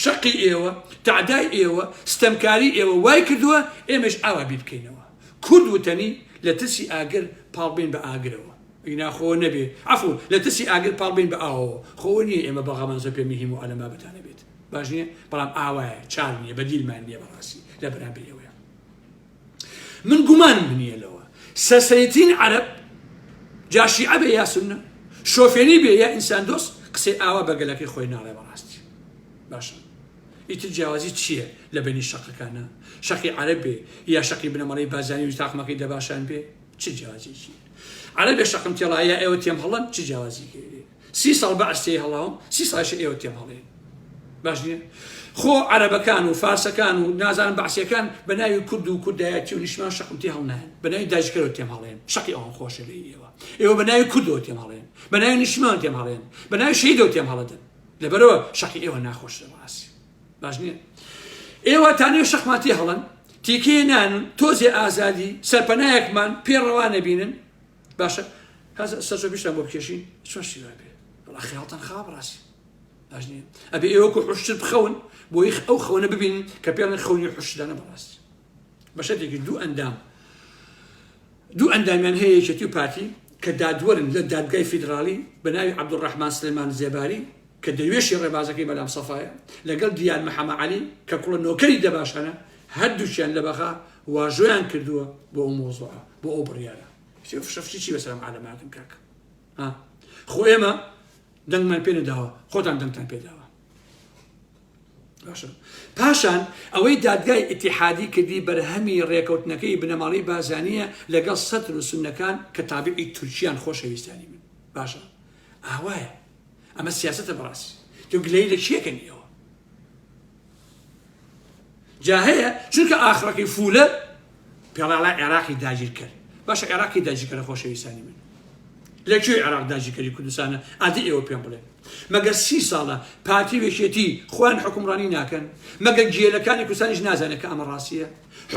شەقی ئێوە تعدای ئێوە ستەمکاری ئێوە وای کردووە ئێمەش ئاوا بیر بکەینەوە کورد وتەنی لە ترسی ئاگر پاڵ بین بە ئاگرەوە ئینا خۆ نەبێ عفو لە ترسی ئاگر پاڵ بین بە ئاوەوە خۆ نییە ئێمە بە غەمان زۆر پێ مهیم و ئالەم بابەتانە بێت باش نییە بەڵام ئاوایە چار نییە بەدیلمان نییە بەڕاستی لە بەرامبەر ئێوەیە من گومانم نییە لەوە سەرسەریترین عەرەب جا شیعە بێ یا سوننە شۆفێنی بێ یا ئینسان دۆست قسەی ئاوا بە گەلەکەی خۆی ناڵێ بەڕاستی باشە ئیتر جیاوازی چییە لە بینی شەقەکانە شەقی عەرەب بێ یا شەقی بنەماڵەی بارزانی و تاقمەکەی دەباشان بێ؟ چ جیاوازیەکی عەرەبێ شەقم تێڵا یا ئێوە تێم هەڵەن چ جیاوازیەکی سی ساڵ بەعس تێی هەڵاوم سی ساڵیشە ئێوە تێم هەڵێن باش نییە خۆ عەرەبەکان و فارسەکان و نازانم بەعسیەکان بە ناوی کورد و کوردایەتی و نیشتمان شەقم تێ هەڵنایەن بە ناوی داگیرکەرەوە تێم هەڵێن شەقی ئەوان خۆشە لێی ئێوە ئێوە بە ناوی کوردەوە تێم هەڵێن بە ناوی نیشتمان تێم هەڵێن بە ناوی شەهیدەوە تێم هەڵەدەن لەبەرەوە شەقی ئێوە ناخۆشە بەڕاستی باش نییە ئێوە تا نێو شەقمان تێ هەڵەن تیکێ نانن تۆزێ ئازادی سەرپەنایەکمان پێ ڕەوا نەبینن باشە سەرچۆپیشتان بۆ بکێشین چۆن شیوا بێ وەڵا خەیاڵتان خاوە بەڕاستی باش نییە ئەبێ ئێوە وەکو حوشتر بخەون بۆی ئەو خەونە ببینن کە پێڵێن خەونی حوشترانە بەڕاستی بە شەرتێکی دوو ئەندام دوو ئەندامیان هەیە یەکێتی و پارتی کە دادوەرن لە دادگای فیدراڵی بە ناوی عەبدولڕەحمان سلێمان زێباری کە دەروێشی ڕێبازەکەی مەلام سەفایە لەگەڵ دیار محەمە عەلی کە کوڵە نۆکەری دەباشانە هەردووکیان لە بەغا واژۆیان کردووە بۆ ئەو مۆزوعە بۆ ئەو بڕیارە فشەفشی چی بەسەر ئەم عالەماتن کاک ها خۆ ئێمە دەنگمان پێ نەداوە خۆتان دەنگتان پێداوە باشە پاشان ئەوەی دادگای ئیتیحادی کردی بەرهەمی ڕێکەوتنەکەی بنەماڵەی بازانیە لەگەڵ سەدر و سوننەکان کە تابعی تورکیان خۆشەویستانی من باشە ئاوایە ئەمە سیاسەتە بەڕاستی تۆ گلەیی لە کێکەن ئێوە جا هەیە چونکە ئاخرەکەی فولە پێڵاڵا عێراقی داگیرکەر باشە عێراقی داگیرکەرە خۆشەویستانی من لە کوێ عێراق داگیرکەری کوردستانە ئادی ئێوە پێم بڵێن مەگەر سی ساڵە پارتی و یەکێتی خۆیان حکومڕانی ناکەن مەگەر گێلەکانی کوردستانیش نازانێت کە ئەمە ڕاستیە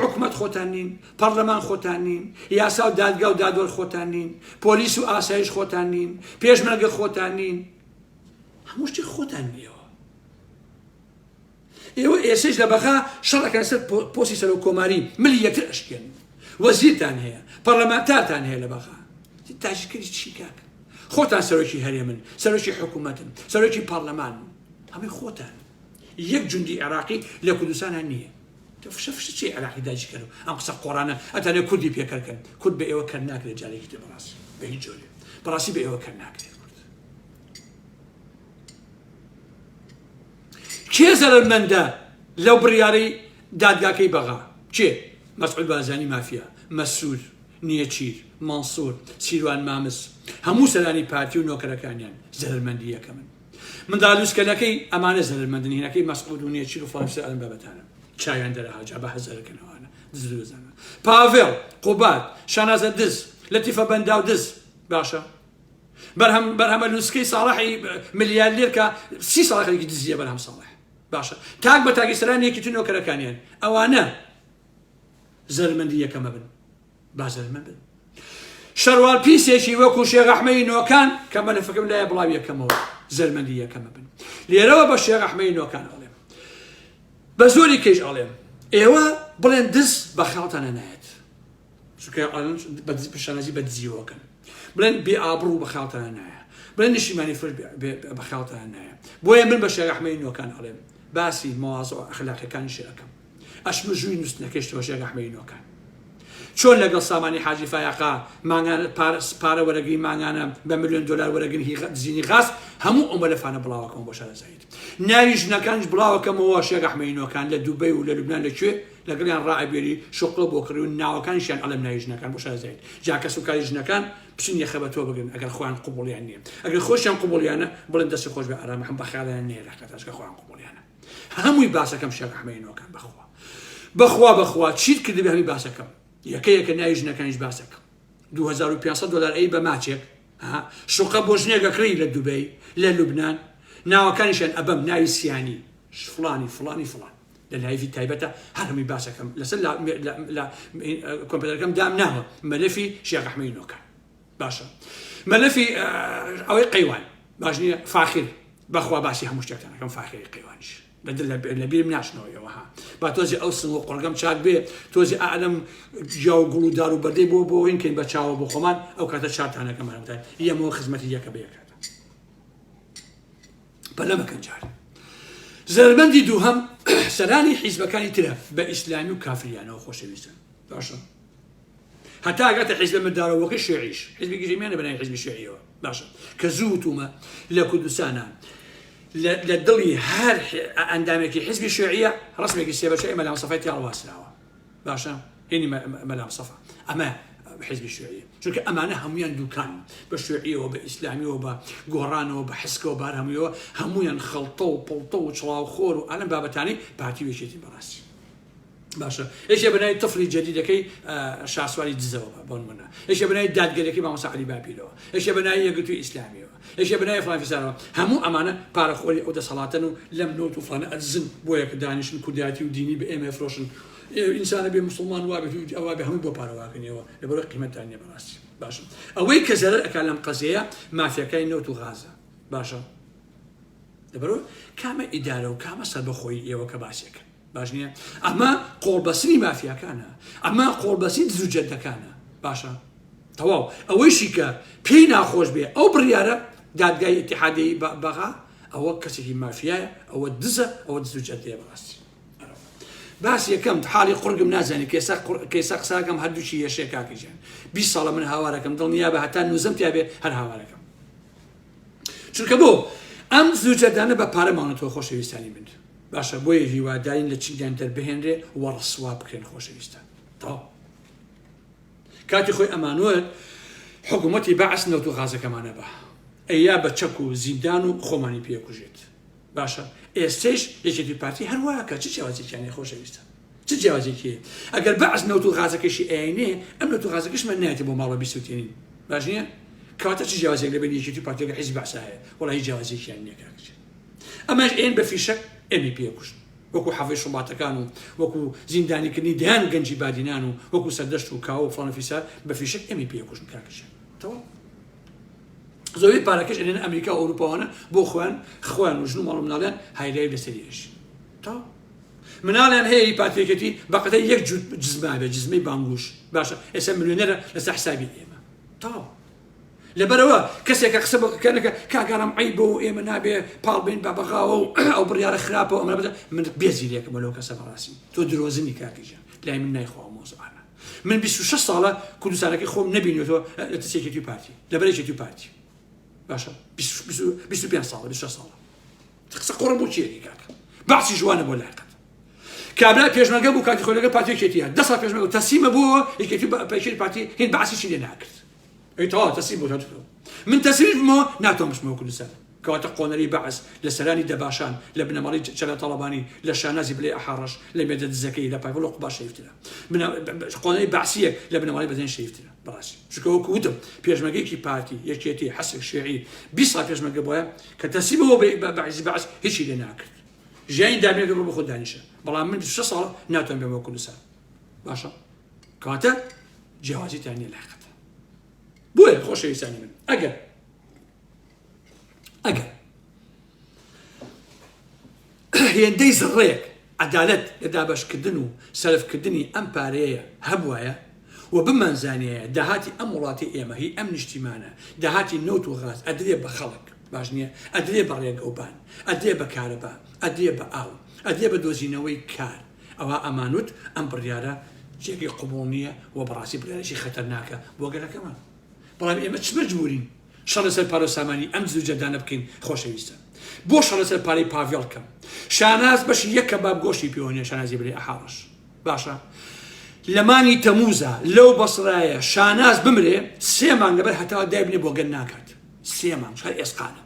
حکومەت خۆتان نین پەرلەمان خۆتان نین یاسا و دادگا و دادوەر خۆتان نین پۆلیس و ئاسایش خۆتان نین پێشمەرگە خۆتان نین هەموو شتێک خۆتان نییەوە ئێوە ئێسەیش لە بەغا شەڕ ئەکەن سەر پۆستی سەرۆک کۆماری ملی یەکتر ئەشکێنن وەزیرتان هەیە پەرلەمانتارتان هەیە لە بەغا داگیرکەری چی کاک خۆتان سەرۆکی هەرێمن سەرۆکی حکوومەتن سەرۆکی پەرلەمانن هەمووی خۆتان یەک جوندی عێراقی لە کوردستانە نییە فشە فشە چی عێراقی داگیرکەر و ئەم قسە قۆڕانە ئەتانێ کوردی پێکەرکەن کورد بە ئێوە کەر ناکرێت جارێکی تر بەڕاستی بە هیچ جۆرێ بەڕاستی بە ئێوە کەر ناکرێت کورد کێ زەرەرمەندە لەو بڕیارەی دادگاکەی بەغا؟ کێ؟ مەسعود بارزانی مافیا، مەسرور، نێچیر، مەنسور، سیروان مامز، هەموو سەرانی پارتی و نۆکەرەکانیان زەرەرمەندی یەکەمن. مندالوسکەلەکەی ئەمانە زەرەرمەندن هینەکەی مەسعود و نێچیر و فڵان فسار ئەم بابەتانە چاویان دەرەها جا بە هەزەرەکەن ئەوانە دز دزانە. پاڤێڵ، قوباد، شانازە دز، لەتیفە بەنداو دز، باشە بەرهەم بەرهەمە لوسکەی ساڵحی ملیاردێر کە سی ساڵ خەریکی دزیە بەرهەم ساڵح باشە تاک بە تاکی سەران یەکی نۆکەرەکانیان ئەوانە زەرمەندی یەکەمە بن با زەرمەند بن شەروال پیسێکی وەکو شێخ ئەحمەی نۆکان کە مەلەفەکەم لایە بڵاو یەکەمەوە زەرمەندی یەکەمە بن لێرەوە بە شێخ ئەحمەی نۆکان ئەڵێم بە زۆری کەیش ئەڵێم ئێوە بڵێن دز بە خاڵتانە نایەت چونکە ئەڵێن شانازی بە دزیەوە کەن بڵێن بێ ئابڕوو بە خاوتانە نایە بڵێن نیشتیمانی فرۆش بە خاوتانە نایە بۆیە من بە شێخ ئەحمەدی نۆکان ئەڵێم باسی مەوازع ئەخلاقیەکانیشی ئەکەم ئەشمە ژووی نووسنەکەیشتەوە شێخ ئەحمەدی نۆکان چۆن لەگەڵ سامانی حاجی فایەقا مانگانە پارە وەرەگری مانگانە بە ملیۆن دلار وەرەگرن هی دزینی غاز هەموو ئەو مەلەفانە بڵاوەکەم بۆ شارەزاییت ناوی ژنەکانیش بڵاوەکەمەوە شێخ ئەحمەدی نۆکان لە دوبەی و لە لوبنان لە کوێ لەگەڵیان ڕائەبوێری شوقڵە بۆ کڕی و ناوەکانیشیان ئەڵێم ناوی ژنەکان بۆ شارەزایت جا کەس و کاری ژنەکان بچن یەخە بە تۆ بگرن ئەگەر خۆیان قبوڵیان نییە ئەگەر خۆشیان قبوڵیانە بڵێن دەستی خۆش بێ ئارام هەم بە خەیاڵیان نەیە لە حەقیقەتاش کە خۆیان قبوڵیانە هەمووی باسەکەم شێخ ئەحمەدی نۆکان بەخوا بەخوا بەخوا چیت کردبێ هەمووی باسەکەم یەکە یەکە ناوی ژنەکانیش باسەکەم 2500 دلار ئەی بە ماچێک ها شوقە بۆ ژنێک ئەکڕی لە دوبەی لە لوبناان ناوەکانیشیان ئەبەم ناوی سیانی فڵانی فڵانی فڵان لە live ی تایبەتە هەر هەمووی باسەکەم لەسەر لە کۆمپیوتەرەکەم دام ناوە مەلەفی شێخ ئەحمەدی نۆکان باشە مەلەفی ئەوەی قەیوان باش نییە فاخر بەخوا باسی هەموو شتێکتان ئەکەم فاخری قەیوانیش لە بیرم ناچنەوە ئێوە ها با تۆزی ئەو سنگ و قڕگەم چاک بێ تۆزی ئالم گیا و گوڵ و دار و بەردەی بۆ بۆ هین کەین بە چاوە بۆ خۆمان ئەو کاتە چارتانەکەم هەمتان یەمەوە خزمەتی یەکە بە یەکاتە پەلە مەکەن جارێ. زەرەرمەندی دووهەم سەرانی حیزبەکانی ترە بە ئیسلامی و کافریانەوە خۆشەویستن باشە هەتا ئەگاتە حیزبە مردارەوەکەی شیعیش حیزبی گریمیانە بەناوی حیزبی شیعیەوە باشە کە زوو وتومە لە کوردستانە لە دڵی هەر ئەندامێکی حیزبی شیعیە ڕسمێکی سێبەچە مەلا مستەفای تیا هەڵواسراوە باشە هینی مەلا مستەفا ئەمە. حزبی شوعی چونکە ئەمانە هەمویان دوکان بە شوعیەوە بە ئیسلامیەوە بە گۆڕانەوە بە حسکەوە بار هەموویەوە هەمویان خەڵتە و پڵتە و چڵاوخۆر و ئەلم بابەتانی پارتی وێشێتی بەڕاستی باشە یەکێ بەناوی تفلی جدیدەکەی شاسواری دزەوە بە بۆن منە یەکێ بەناوی دادگەرەکەی مامۆستا عەلی باپیرەوە یەکێ بەناوی یەکگرتووی ئیسلامیەوە یەکێ بەناوی فڵان فیسارەوە هەموو ئەمانە پارەخۆری ئەو دەسەڵاتەن و لەم نۆت و فڵانە ئەدزن بۆیە کە دانیشن کوردایەتی و دینی بە ئێمە فرۆشن ئینسانە بێ مسلمان وابێت و ئەوە بێ هەموو بۆ پارەواکەنیەوە لەبەرەوە قیمەتان نییە بەڕاستی باشە ئەوەی کە زەرەر ئەکا لەم قەزیەیە مافیاکانی نەوت و غازە باشە لەبەرەوە کامە ئیدارە و کامە سەربەخۆیی ئێوە کە باسێکن باش نییە ئەمە قۆڵبەستنی مافیاکانە ئەمە قۆڵبەستی دز و جەدەکانە باشە تەواو ئەوەیشی کە پێی ناخۆش بێ ئەو بڕیارە دادگای ئیتحادی بەغا ئەوە کەسێکی مافیایە ئەوە دزە ئەوە دز و جەدەیە بەڕاستی باس یەکەم حاڵی قڕگم نازانی کێسا کێسا قساکەم هەردووکی یەشێ کاکەجان 20 ساڵە من هاوارەکەم دڵنیا بە هەتا نوزم تیا بێ هەر هاوارەکەم چونکە بۆ ئەم زوجەدانە بە پارە ماونەتەوە خۆشەویستانی من باشە بۆیە هیوادارین لە چنگیان دەربهێنرێ و ڕسوا بکرێن خۆشەویستان تەواو کاتی خۆی ئەمانوت حکوومەتی بەعس نەوت و غازەکەمانە بە ئەیا بە چەک و زیندان و خۆمانی پێکوژێت باشە ئێستش یەکێتی پارتی هەروە کە چ جیاوازێکیان خۆشەویستە چ جیاوازێکی هەیە ئەگەر بەعس نەوت و غازەکەشی ئەینێ ئەم نەوت و غازەکەشمان نایەتە بۆ ماڵەوە بیسوتێنین باش نییە کەواتە چ جیاوازێک لە بەینی یەکێتی و پارتیەکە حیزب بەعسا هەیە وەڵا هیچ جیاوازێکیان نییە کاک ئەمەش ئێن بە فیشەک ئێمەی پێ کوشت وەکو حەڤەی شوباتەکان و وەکو زیندانیکردنی دەیان گەنجی بادینان و وەکو سەردەشت و کاوە و فڵان و فیسار بە فیشەک ئێمەی پێ کوشتن کاکەشیان تەواو زۆربەی پارەکەش ئەنێنە ئەمریکا و ئەوروپاوانە بۆ خۆیان خۆیان و ژن و ماڵ و مناڵیان هایلای لەسەری ئەژین تەواو مناڵیان هەیە ی پارتی یەکێتی بەقەدەر یەک جووت جزمە هەبێت جزمەی بانگوش باشە ئێستا ملیۆنەرە لەسەر حسابی ئێمە تەواو لەبەرەوە کەسێک کە قسە بۆ کەنەکە کاگەڕم عیبە و ئێمە نابێ پاڵ بین بە بەغاوە و ئەو بڕیارە خراپە و ئەمە بەدە من بێزی لێکەمە لەو کەسە بەڕاستی تۆ درۆزنی کاکیجان لای من نایخوا ئەو مۆزوعانە من 26 ساڵە کوردستانەکەی خۆم نەبینیەوە لە ترسێکی پارتی لەبەر یەکێتی پارتی باشە 25 ساڵە 26 ساڵە قسە قۆڕە بۆ کێ کاکە بەعسی ژوانە بۆ لاقەت کابرا پێشمەرگە بوو کاتی خۆی لەگەڵ پارتی یەکێتی هات دە ساڵ پێشمەرگە تەسلیمە بۆ یەکێتی پێشێتی پارتی هین بەعسیشی لێ ناکرد ئەی تەواو تەسلیم بۆ من تەسلیمیش بمەوە ناتوانم بچمەوە کوردستان کەواتە قۆنەری بەعس لە سەرانی دەباشان لە بنەماڵەی چەلا تاڵەبانی لە شانازی بلەی ئەحاڕەش لە مێردە دزەکەی لە پایڤڵ و قوبا شەریفترە قۆنەری بەعسیەک لە بنەماڵەی بەزێن شەریفترە بەڕاستی چونکە وەکو وتم پێشمەرگەیەکی پارتی یەکێتی حسک شیعی 20 ساڵ پێشمەرگە بۆیە کە تەسلیمەوە بە حیزبی بەعس هیچی لێ ناکرد ژیانی دابینەکە بۆ خۆ دانیشە بەڵام من 26 ساڵ ناتوانم بێمەوە کوردستان باشە کەواتە جیاوازیتان نییە لە حەقیقەتە بۆیە خۆشەویستانی من ئەگەر ئەگەر هێندەی زڕەیەک عەدالەت لە دابەشکردن و سەرفکردنی ئەم پارەیە هەبوایە و بمانزانیایە داهاتی ئەم وڵاتی ئێمە هی ئەم نیشتیمانە داهاتی نەوت و غاز ئەدرێ بە خەڵک باش نییە ئەدرێ بە ڕێگەوبان ئەدرێ بە کارەبا ئەدرێ بە ئاو ئەدرێ بە دۆزینەوەی کار ئەوا ئەمانوت ئەم بڕیارە جێگەی قبوڵ نییە و بەڕاستی بڕیارێکی خەتەرناکە بۆ گەلەکەمان بەڵام ئێمە چ مەجبورین شەڕ لەسەر پارە و سامانی ئەم دز و جەردانە بکەین خۆشەویستان بۆ شەڕ لەسەر پارەی پاڤێڵ کەم شاناز بەشی یەک کەباب گۆشتی پێوە نیە شانازی برای ئەحاڕەش باشە لە مانگی تەموزا لەو بەسرایە شاناز بمرێ سێ مانگ لەبەر هەتاوە دایبنێ بۆگەن ناکات سێ مانگ هەر ئێسقانە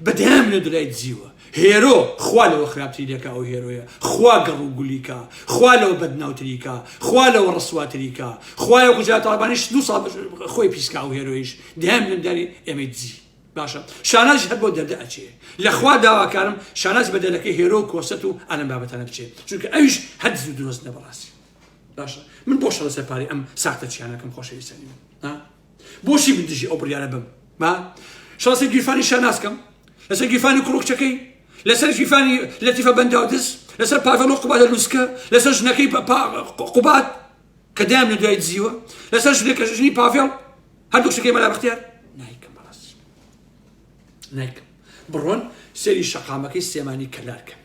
بە دەیان ملیۆن دۆلاری دزیوە هێرۆ خوا لەوە خراپتری لێکا ئەو هێرۆیە خوا گەڕ و گولی کا خوا لەوە بەدناوتری کا خوا لەوە ڕسواتری کا خوایە وەکو جەلال تاڵەبانیش دوو ساڵ خۆی پیس کا ئەو هێرۆیش دەیان ملیۆن داری ئێمەی دزی باشە شانازیش هەر بۆ دەردە ئەچێ لە خوا داواکارم شاناز بە دەرەکەی هێرۆ و کۆسەت و ئالەم بابەتانە بچێ چونکە ئەویش هەر دز و درۆزنە بەڕاستی باشە من بۆ شەڕ لەسەر پارەی ئەم ساختە چیانەکەم خۆشەویستانی من ها بۆچی من دژی ئەو بڕیارە بم با شەڕ لەسەر گیرفانی شاناز کەم لەسەر گیرفانی کوڕ و کچەکەی لەسەر گیرفانی لەتیفە بەنداودز لەسەر پاڤێڵ و قوبادە لوسکە لەسەر ژنەکەی قوباد کە دایان لە دوای دزیوە لەسەر ژنەکە ژنی پاڤێڵ هەردوو کچەکەی مەلا بەختیار نایکەم بەڕاستی نایکەم بڕۆن سەری شەقامەکەی سلێمانی کەلار کەن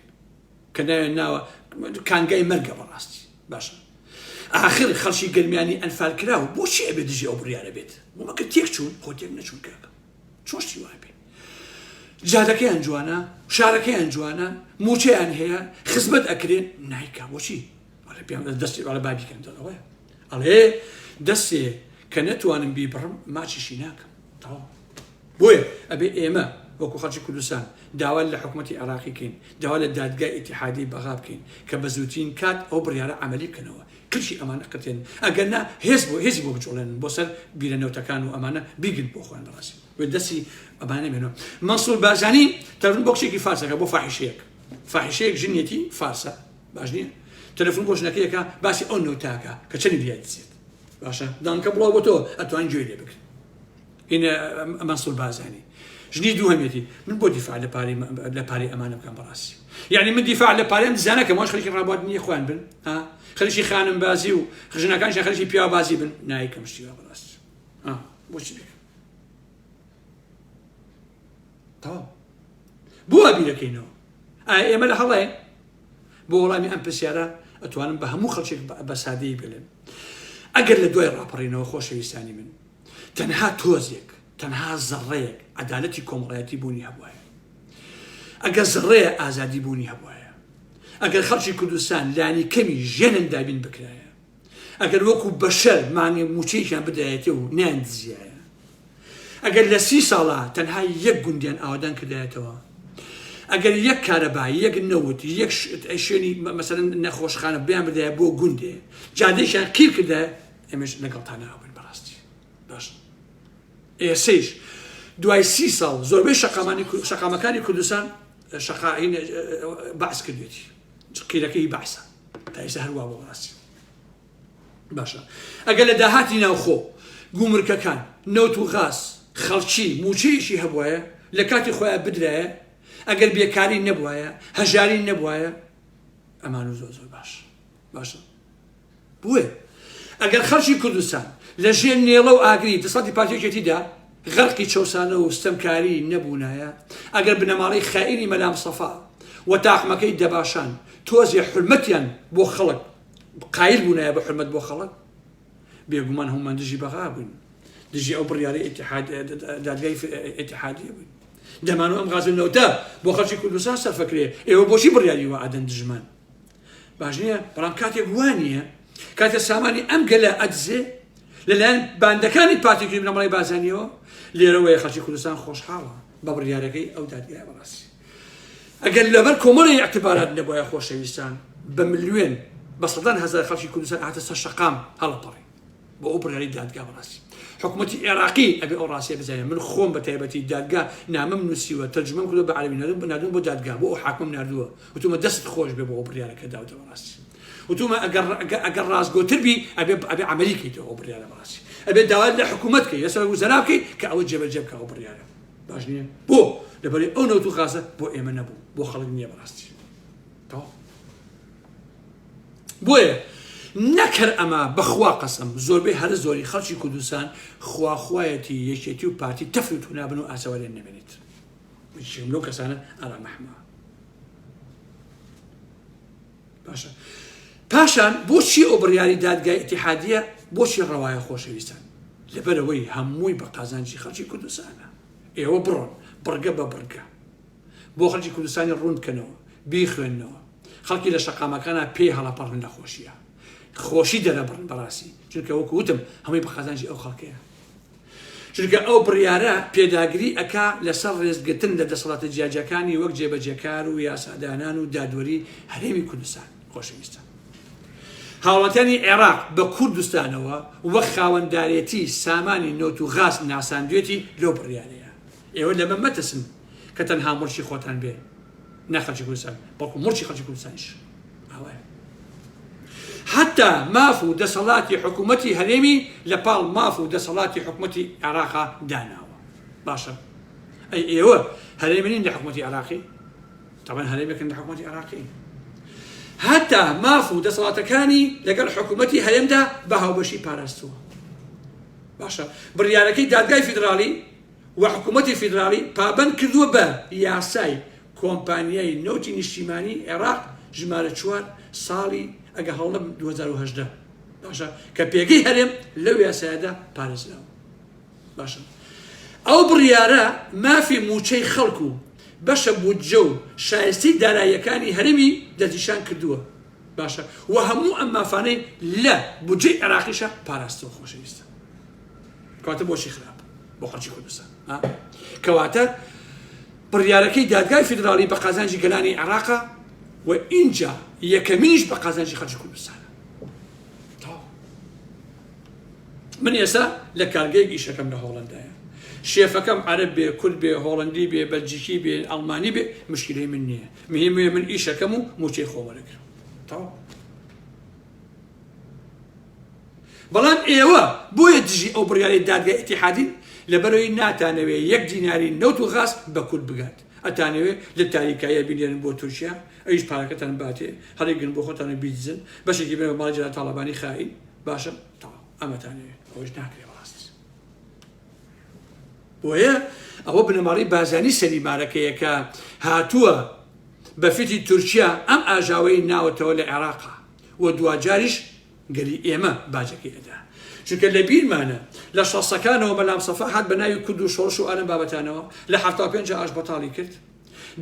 کە ناویان ناوە کانگای مەرگە بەڕاستی باشە ئاخر خەڵکی گەرمیانی ئەنفال کراو بۆچی ئەبێ دژی ئەو بڕیارە بێت بۆ مەکە تێک چوون خۆ تێک نەچوون کاکە چۆن شتی وای بێ جادەکەیان جوانە شارەکەیان جوانە موچەیان هەیە خزمەت ئەکرێن نایکا بۆچی ئەڵێ پێم دەستی ئەڵێ بابی کەن دەڵێ ئەڵێ دەستێ کە کە نەتوانم بیبڕم ماچیشی ناکەم تەواو. بۆیە ئەبێ ئێمە وەکو خەڵکی کوردستان داوا لە حکومەتی عێراقی کەین، داوا لە دادگای ئیتیحادیەی بەغا بکەین کە بە زووترین کات ئەو بڕیارە عەمەلی بکەنەوە، کلکی ئەمانە قرتێنن، ئەگەر نا هێز بۆ هێزی بۆ بجوڵێنن بۆ سەر بیرە نەوتەکان و ئەمانە بیگرن بۆ خۆیان بەڕاستی بۆ دەستی ئەمانە نەمێنەوە. مەنسوور بارزانی تەلەفون بۆ کچێکی فارس ئەکا بۆ فاحیشەیەک، فاحیشەیەک ژنیەتی فارسە باش نییە؟ تەلەفون بۆ ژنەکەی ئەکا باسی ئەو نەوتە ئەکا کە چەندی لیای دزێت. باشە دانکە بڵاو بۆتەوە ئەتوان گوێی لێ بگرن. هینە مەنسوور بارزانی ژنی دووهەمیەتی من بۆ دیفاع لە پارەی لە پارەی ئەمانە بکەم بەڕاستی یعنی من دیفاع لە پارەی ئەم دزانە کەم واش خەریکی ڕابواردنی خۆیان بن ها خەریکی خانم بازی و ژنەکانیشیان خەریکی پیاو بازی بن نایکەم شتی وا بەڕاستی ها بۆچی بکەم تەواو بۆ بیرەکەینەوە ئایا ئێمە لە هەڵەیە بۆ وەڵامی ئەم پرسیارە ئەتوانم بە هەموو خەڵکێک بە سادەیی بڵێم ئەگەر لە دوای ڕاپەڕینەوە خۆشەویستانی من تەنها تۆزێک، تەنها زەڕەیەک عەدالەتی کۆمەڵایەتی بوونی هەبوایە، ئەگەر زەڕەیە ئازادی بوونی هەبوایە، ئەگەر خەڵکی کوردستان لانیکەمی ژیانیان دابین بکرایە، ئەگەر وەکو بەشەر مانگێ مووچەیەکیان بدایەتێ و نەیاندزیایە، ئەگەر لە سی ساڵا تەنها یەک گوندیان ئاوەدان کردایەتەوە، ئەگەر یەک کارەبا، یەک نەوت، یەک شوێنی مەسەلەن نەخۆشخانە بیان بردایە بۆ گوندێ، جادەیەکیان قیر کردایە، ئێمەش لەگەڵتان نابووین بەڕاستی باش ئێسەیش دوای سی ساڵ زۆربەی شەقامانی شەقامەکانی کوردستان شەقاین بەعس کردێتی قیرەکەی بەعسە تا ئێستا هەروا بۆ بەڕاستی باشە ئەگەر لە داهاتی ناوخۆ گومرکەکان نەوت و غاز خەڵکی موچەیەکی هەبواە لە کاتی خۆیان بدرایە ئەگەر بێکاری نەبواە هەژاری نەبواە ئەمان و زۆر زۆر باش باشە بۆیە ئەگەر خەڵکی کوردستان لە ژێر نێڵە و ئاگری دەسەڵاتی پارتی یەکێتیدا غەرقی چەوسانەوە و ستەمکاری نەبوونایە، ئەگەر بنەماڵەی خائینی مەلا مستەفا و تاقمەکەی دەباشان تۆزێ حورمەتیان بۆ خەڵک قایل بوونایە بە حورمەت بۆ خەڵک، بێگومان هەموومان دژی بەغا بووین، دژی ئەو بڕیارەی ئیتیحاد دادگای ئیتیحادیە بووین. دەمانوو ئەم غاز و نەوتە بۆ خەڵکی کوردستان سەرفەکرێ، ئێوە بۆچی بڕیاری وا ئەدەن دژمان؟ باش نییە بەڵام کاتێک وا نییە کاتێ سامانی ئەم گەلە ئەدزێ لەلایەن باندەکانی پارتی کوردی بنەماڵەی بارزانیەوە لێرەوەیە خەڵکی کوردستان خۆشحاڵە بە بڕیارەکەی ئەو دادگایە بەڕاستی ئەگەر لەبەر کۆمەڵی اعتبارات نەبوایە خۆشەویستان بە ملیۆن بە سەدان هەزار خەڵکی کوردستان هاتە سەر شەقام هەڵەپەڕی بۆ ئەو بڕیاری دادگا بەڕاستی حکوومەتی عێراقی ئەبێ ئەو ڕاستیە بزانێت من خۆم بە تایبەتی دادگا نامەم نووسیوە تەرجمەم کردووە بە عەرەبی ناردوم ناردوم بۆ دادگا بۆ ئەو حاکمم ناردووە وتومە دەست خۆش بێ بۆ ئەو بڕیارە کە داوتە بەڕاستی وتومە ئەگەر ئەگەر ڕاستگۆتر بی ئەبێ ئەبێ عەمەلی کەیتەوە ئەو بڕیارە بەڕاستی ئەبێ داوا لە حکوومەت کەی لەسەر وزەرا بکەی کە ئەوە جێبەجێ بکە ئەو بڕیارە باش نییە بۆ لەبەری ئەو نەوت و غازە بۆ ئێمە نەبوو بۆ خەڵک نییە بەڕاستی تەواو بۆیە نەک هەر ئەمە بەخوا قەسەم زۆربەی هەرە زۆری خەڵکی کوردستان خواخوایەتی یەکێتی و پارتی تەفر و تونابن و ئاسەواریان نەمێنێت یەکێکم لەو کەسانە ئارام ئەحمە باشە پاشان بۆچی ئەو بڕیاری دادگای ئیتیحادیە بۆچی ڕەوایە خۆشەویستان لەبەرەوەی هەمووی بە قازانجی خەڵکی کوردستانە ئێوە بڕۆن بڕگە بە بڕگە بۆ خەڵکی کوردستانی ڕوون بکەنەوە، بیخوێننەوە. خەڵکی لە شەقامەکانا پێی هەڵەپەڕن لە خۆشیا. خۆشی دەرەبڕن بەڕاستی. چونکە وەکو وتم هەمووی بە قازانجی ئەو خەڵکەیە. چونکە ئەو بڕیارە پێداگری ئەکا لەسەر ڕێزگرتن لە دەسەڵاتە جیاجیاکانی وەک جێبەجێکار و یاسادانان و دادوەری هەرێمی کوردستان. خۆشەویستان. هاوڵاتیانی عێراق بە کوردستانەوە وەک خاوەندارێتی سامانی نەوت و غاز ناساندوێتی لەو بڕیارەیە. ئێوە لەمە مەترسن کە تەنها موڵکی خۆتان بێ نە خەڵکی کوردستان بەڵکو موڵکی خەڵکی کوردستانیش ئاوایە حتا ماف و دەسەڵاتی حکوومەتی هەرێمی لە پاڵ ماف و دەسەڵاتی حکوومەتی عێراقا داناوە باشە ئەی ئێوە هەرێمی نین لە حکوومەتی عێراقی طبعا هەرێمێکن لە حکوومەتی عێراقی هەتا ماف و دەسەڵاتەکانی لەگەڵ حکوومەتی هەرێمدا بە هاوبەشی پاراستووە باشە بڕیارەکەی دادگای فیدراڵی و حکوومەتی فیدراڵی پابەند کردووە بە یاسای کۆمپانیای نەوتی نیشتیمانی عێراق ژمارە چوار ساڵی ئەگە هەڵنەبم 2018 باشە کە پێگەی هەرێم لەو یاسایەدا پارێزراوە باشە ئەو بڕیارە مافی موچەی خەڵک و بەشە بودجە و شایستەی داراییەکانی هەرێمی دەستنیشان کردووە باشە و هەموو ئەم مافانەی لە بودجەی عێراقیشە پاراستووە خۆشەویستە. کەواتە بۆچی خراپ بۆ خەڵکی کوردستان کەواتە بڕیارەکەی دادگای فیدراڵی بە قازانجی گەلانی عێراقە و ئینجا یەکەمینیش بە قازانجی خەڵکی کوردستانە. من ئێستا لە کارگەیەک ئیشەکەم لە هۆڵندایە شێفەکەم عەرەب بێ کورد بێ هۆڵندی بێ بەلجیکی بێ ئەڵمانی بێ مشکلەی من نییە مهموێ من ئیشەکەم و موچەی خۆ وەرەگرم تەواو بەڵام ئێوە بۆیە دژی ئەو بڕیارەی دادگای ئیتیحادین لەبەرەوەی ناتانەوێ یەک دیناری نەوت و غاز بە کورد بگات ئەتانەوێ لە تاریکاییە بینێرن بۆ تورکیا ئەویش پارەکەتان باتێ هەڵیگرن بۆ خۆتان و بیدزن بەشێکی بنە بە ماڵی جەلال تاڵەبانی خائین باشە تەواو ئەمەتانەوێ ئەوەش ناکرێ بەڕاست بۆیە ئەوە بنەماڵەی بارزانی سەری مارەکەیە کە هاتووە بە فیتی تورکیا ئەم ئاژاوەی ناوەتەوە لە عێراقا و دواجاریش گەلی ئێمە باجەکەی ئەدا چونکە لە بیرمانە لە شەستەکانەوە مەلام سەفا هات بە ناوی کورد و شۆڕش و ئالەم بابەتانەوە لە 75 ئاش بەتاڵی کرد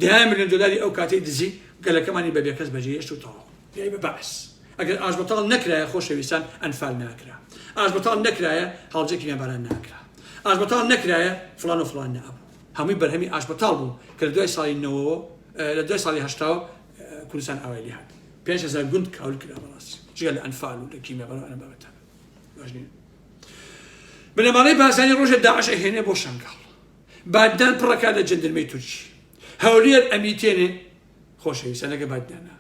دەیان ملیۆن دۆلاری ئەو کاتەی دزی گەلەکەمانی بە بێکەس بەجێهێشت و تەواو یای بە بەعس ئەگەر ئاشبەتاڵ نەکرایە خۆشەویستان ئەنفال ناکرا ئاشبەتاڵ نەکرایە هەڵبجە کیمیاباران ناکرا ئاشبەتاڵ نەکرایە فڵان و فڵان نەئەبوو هەمووی بەرهەمی ئاشبەتاڵ بوو کە لە دوای ساڵی نەوەوە لە دوای ساڵی هەشتاوە کوردستان ئاوای لێ هات 5000 گوند کاول کرا بەڕاستی جگە لە ئەنفال و لە کیمیاباران و ئەم بابەتانە باش نییە بنەماڵەی بارزانی ڕۆژێ داعش ئەهێنێ بۆ شەنگاڵ باددان پڕەکات لە جەندرمەی تورکی هەولێر ئەمیتێنێ خۆشەویستە لەگە باددانا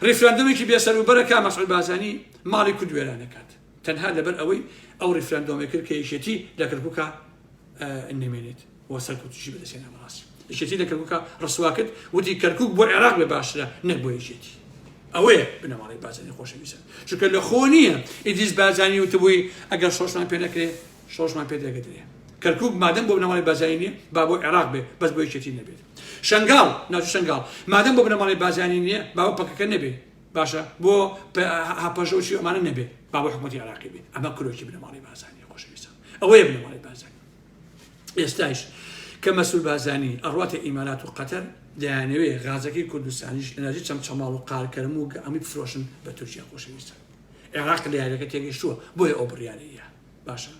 ڕیفراندۆمێکی بێسەروبەرە کا مەسعود بارزانی ماڵی کورد وێرانەکات تەنها لەبەر ئەوەی ئەو ڕیفراندۆمێ کرد کە یەکێتی لە کەرکوکا نەمێنێت و سەرکەوتوشی بەدەستهێنا بەڕاستی یەکێتی لە کەرکوکا ڕسوا کرد وتی کەرکوک بۆ عێراق بێ باشترە نەک بۆ یەکێتی ئەوەیە بنەماڵەی بارزانی خۆشەویستە چونکە لە خۆ نییە ئیدریس بارزانی وتبووی ئەگەر شۆڕشمان پێ نەکرێ شۆڕشمان پێ دەگەدرێ کەرکوک مادەم بۆ بنەماڵەی بارزانی نییە با بۆ عێراق بێ بەس بۆ یەکێتی نەبێت شنگال ناوچە شنگال مادەم بۆ بنەماڵەی بارزانی نییە با بۆ پەکەکە نەبێ باشە بۆ هەپەژە و چی ئەمانە نەبێ با بۆ حکوومەتی عێراقی بێ ئەمە کرۆکی بنەماڵەی بارزانی خۆشەویستان ئەوەیە بنەماڵەی بارزانی ئێستایش کە مەسرور بارزانی ئەڕواتە ئیمارات و قەتەر دەیانەوێ غازەکەی کوردستانیش لە ناوچەی چەمچەماڵ و قارکەرم و ئەمی بفرۆشن بە تورکیا خۆشەویستان عێراق لە یاریەکە تێگەیشتووە بۆیە ئەو بڕیارەیە باشە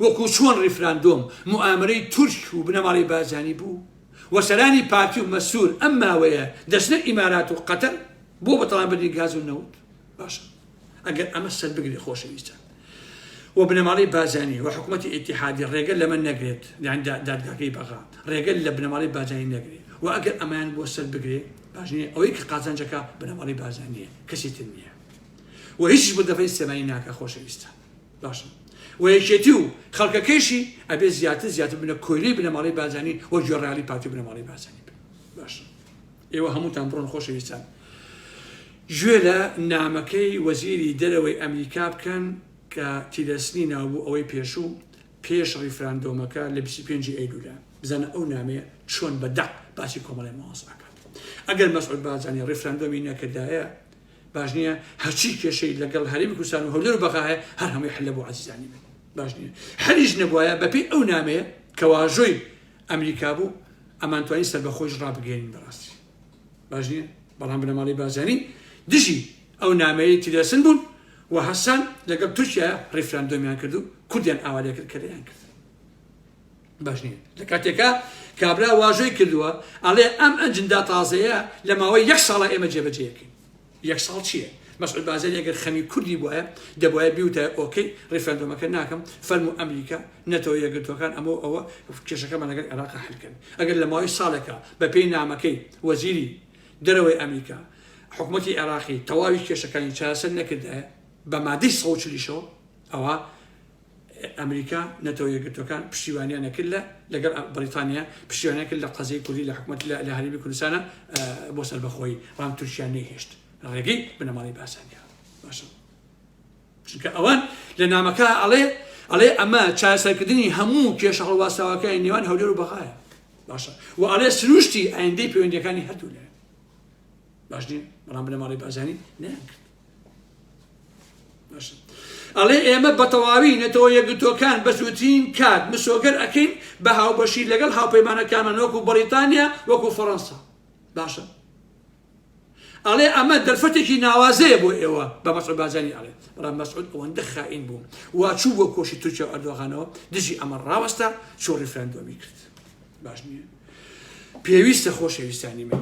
وەکو چۆن ڕیفراندۆم موئامەرەی تورک و بنەماڵەی بارزانی بوو و سەرانی پارتی و مەسرور ئەم ماوەیە دەچنە ئیمارات و قەتەر بۆ بەتاڵانبردنی گاز و نەوت باشە ئەگەر ئەمە سەر بگرێ خۆشەویستان و بنەماڵەی بارزانی و حکوومەتی ئیتیحادی ڕێگە لەمە نەگرێت یان دادگاکەی بەغا ڕێگە لە بنەماڵەی بارزانی نەگرێ و ئەگەر ئەمەیان بۆ سەر بگرێ باش نییە ئەوەی کە قازانجەکە بنەماڵەی بارزانییە کەسی تر نییە و هیچیش بۆ دەڤەری سلێمانی ناکا خۆشەویستان باشە و یەکێتی و خەڵکەکەیشی ئەبێ زیاتر زیاتر بنە کۆیلەی بنەماڵەی بارزانی و گوێڕایەڵی پارتی و بنەماڵەی بارزانی بن باشە ئێوە هەمووتان بڕۆن خۆشەویستان گوێ لە نامەکەی وەزیری دەرەوەی ئەمریکا بکەن کە تیلەرسنی ناوبوو ئەوەی پێشوو پێش ڕیفراندۆمەکە لە 25 ئەیلولە بزانە ئەو نامەیە چۆن بە دەق باسی کۆمەڵی ماوەس ئەکات ئەگەر مەسعود بارزانی ڕیفراندۆمی نەکردایە باش نییە هەرچی کێشەی لەگەڵ هەرێمی کوردستان و هەولێر و بەغا هەیە هەر هەمووی حلە بۆ عەزیزانی من باش نییە هەریش نەبوایە بەپێی ئەو نامەیە کە واژۆی ئەمریکا بوو ئەمانتوانی سەربەخۆیش ڕابگەیەنین بەڕاستی باش نییە بەڵام بنەماڵەی بارزانی دژی ئەو نامەیەی تیلەرسن بوون و هەستان لەگەڵ تورکیا ڕیفراندۆمیان کرد و کوردیان ئاوا لێکرد کە لێیان کرد باش نییە لە کاتێکا کابرا واژۆی کردووە ئەڵێ ئەم ئەجندا تازەیە لە ماوەی یەک ساڵە ئێمە جێبەجێەکەین یەک ساڵ چییە؟ مەسعود بارزانی ئەگەر خەمی کوردی بوایە دەبوایە بیوتایە okay ڕیفراندۆمەکە ناکەم فەرموو ئەمریکا نەتەوە یەکگرتووەکان ئەمە و ئەوە کێشەکەمان لەگەڵ عێراق حل کەن ئەگەر لە ماوەی ساڵێکا بەپێی نامەکەی وەزیری دەرەوەی ئەمریکا حکومەتی عێراقی تەواوی کێشەکانی چارەسەر نەکردایە بە مادەی 140 شەوە ئەوە ئەمریکا، نەتەوە یەکگرتووەکان پشتیوانیان ئەکرد لە لەگەڵ بەریتانیا پشتیوانیان کرد لە قەزیەی کوردی لە حکومەت لە هەرێمی کوردستانە بۆ سەربەخۆیی بەڵام تورکیا نەیهێشت ڕێگەی بنەماڵەی بارزانیان باشە چونکە ئەوان لە نامەکە ئەڵێ ئەڵێ ئەمە چارەسەرکردنی هەموو کێشە هەڵواسراوەکانی نێوان هەولێر و بەغایە باشە و ئەڵێ سروشتی ئایندەی پەیوەندیەکانی هەردوو لایەن باش نییە بەڵام بنەماڵەی بارزانی نەیان کرد ئەڵێ ئێمە بەتەواوی نەتەوە یەکگرتووەکان بە زووترین کات مسۆگەر ئەکەین بە هاوبەشی لەگەڵ هاوپەیمانەکانمان وەکو بەریتانیا وەکو فەڕەنسا باشە. ئەڵێ ئەمە دەرفەتێکی ناوازەیە بۆ ئێوە بە مەسعود بارزانی ئەڵێ. بەڵام مەسعود ئەوەندە خائین بوو وا چوو بۆ کۆشی تورکیا و ئەردۆغانەوە دژی ئەمە ڕاوەستا چوو ڕیفراندۆمی کرد. باش نییە؟ پێویستە خۆشەویستانی من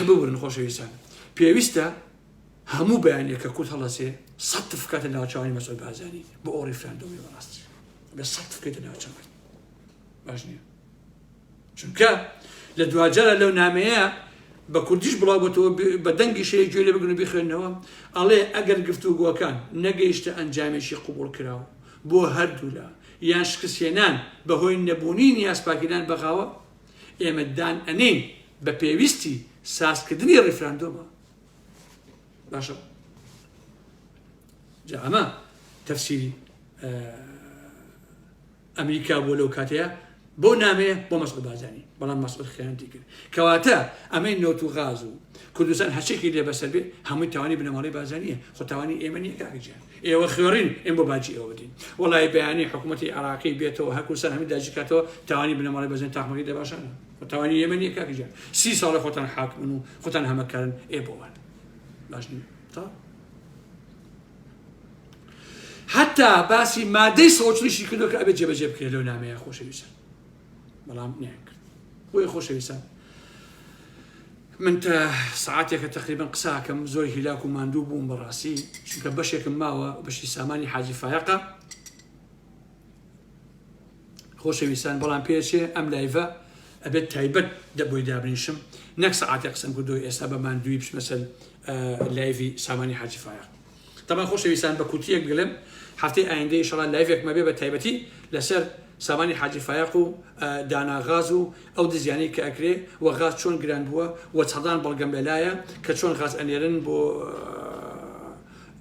ببورن خۆشەویستان پێویستە هەموو بەیانێک کە کورد هەڵەسێ سەد تف بکاتە ناوچوانی مەسعود بارزانی بۆ ئەو ڕیفراندۆمی بەڕاستی بە سەد تف بکەیتە ناوچوانی باش نییە؟ چونکە لە دواجارە لەو نامەیە بە کوردیش بڵاو بۆتەوە بە دەنگی شەیە گوێ لێ بگرن و بیخوێنەوە ئەڵێ ئەگەر گفتوگۆکان نەگەیشتە ئەنجامێکی قبوڵکراو بۆ هەردوولا یان شکستهێنان بەهۆی نەبوونی نیازپاکیدان بەغاوە ئێمە دان ئەنێین بە پێویستی سازکردنی ڕیفراندۆمە باشە جا ئەمە تەفسیری ئەمریکا بووە لەو کاتەیە بەو نامەیە بۆ مەسعود بارزانی بەڵام مەسعود خیانەتی کرد کەواتە ئەمەی نەوت و غاز و کوردستان هەرچێکی لێ بەسەر بێ هەمووی تاوانی بنەماڵەی بارزانیە خۆ تاوانی ئێمە نییە کاکە گیان ئێوە خوێڕین ئێم بۆ باجی ئێوە بدەین وەڵی بەیانی حکوومەتی عراقی بێتەوە هەر کوردستان هەمووی داگیر کاتەوە تاوانی بنەماڵەی بارزانی تاقمەکەی دەباشانە خۆ تاوانی ئێمە نییە کاکە گیان سی ساڵە خۆتان حاکمن و خۆتان هەمەکارن ئێ بۆوان باش نییە تا حتا باسی مادەی سەوچلیشی کردو کە ئەبێت جێبەجێ بکرێت لەو نامەیە خۆشەویستان بەڵام نیان کرد بۆیە خۆشەویستان من تا سعاتێکە تقریبا قساکەم زۆر هیلاک و ماندوو بووم بەڕاستی چونکە بەشێکم ماوە بەشی سامانی حاجی فایەقە خۆشەویستان بەڵام پێچێ ئەم live ە ئەبێت تایبەت دەبۆی دابنیشم نەک سەعاتێک قسەم کردو ئێستا بە ماندووی بچمە سەر live ی سامانی حاجی فایەق تەمان خۆشەویستان بە کورتیەک بڵێم هەفتەی ئایندە ئیشەڵا live ێکمە بێ بە تایبەتی لەسەر سامانی حاجی فایەق و دانا غاز و ئەو دزیانەی کە ئەکرێ و غاز چۆن گران بووە و چەدان بەڵگەم لەلایە کە چۆن غاز ئەنێرن بۆ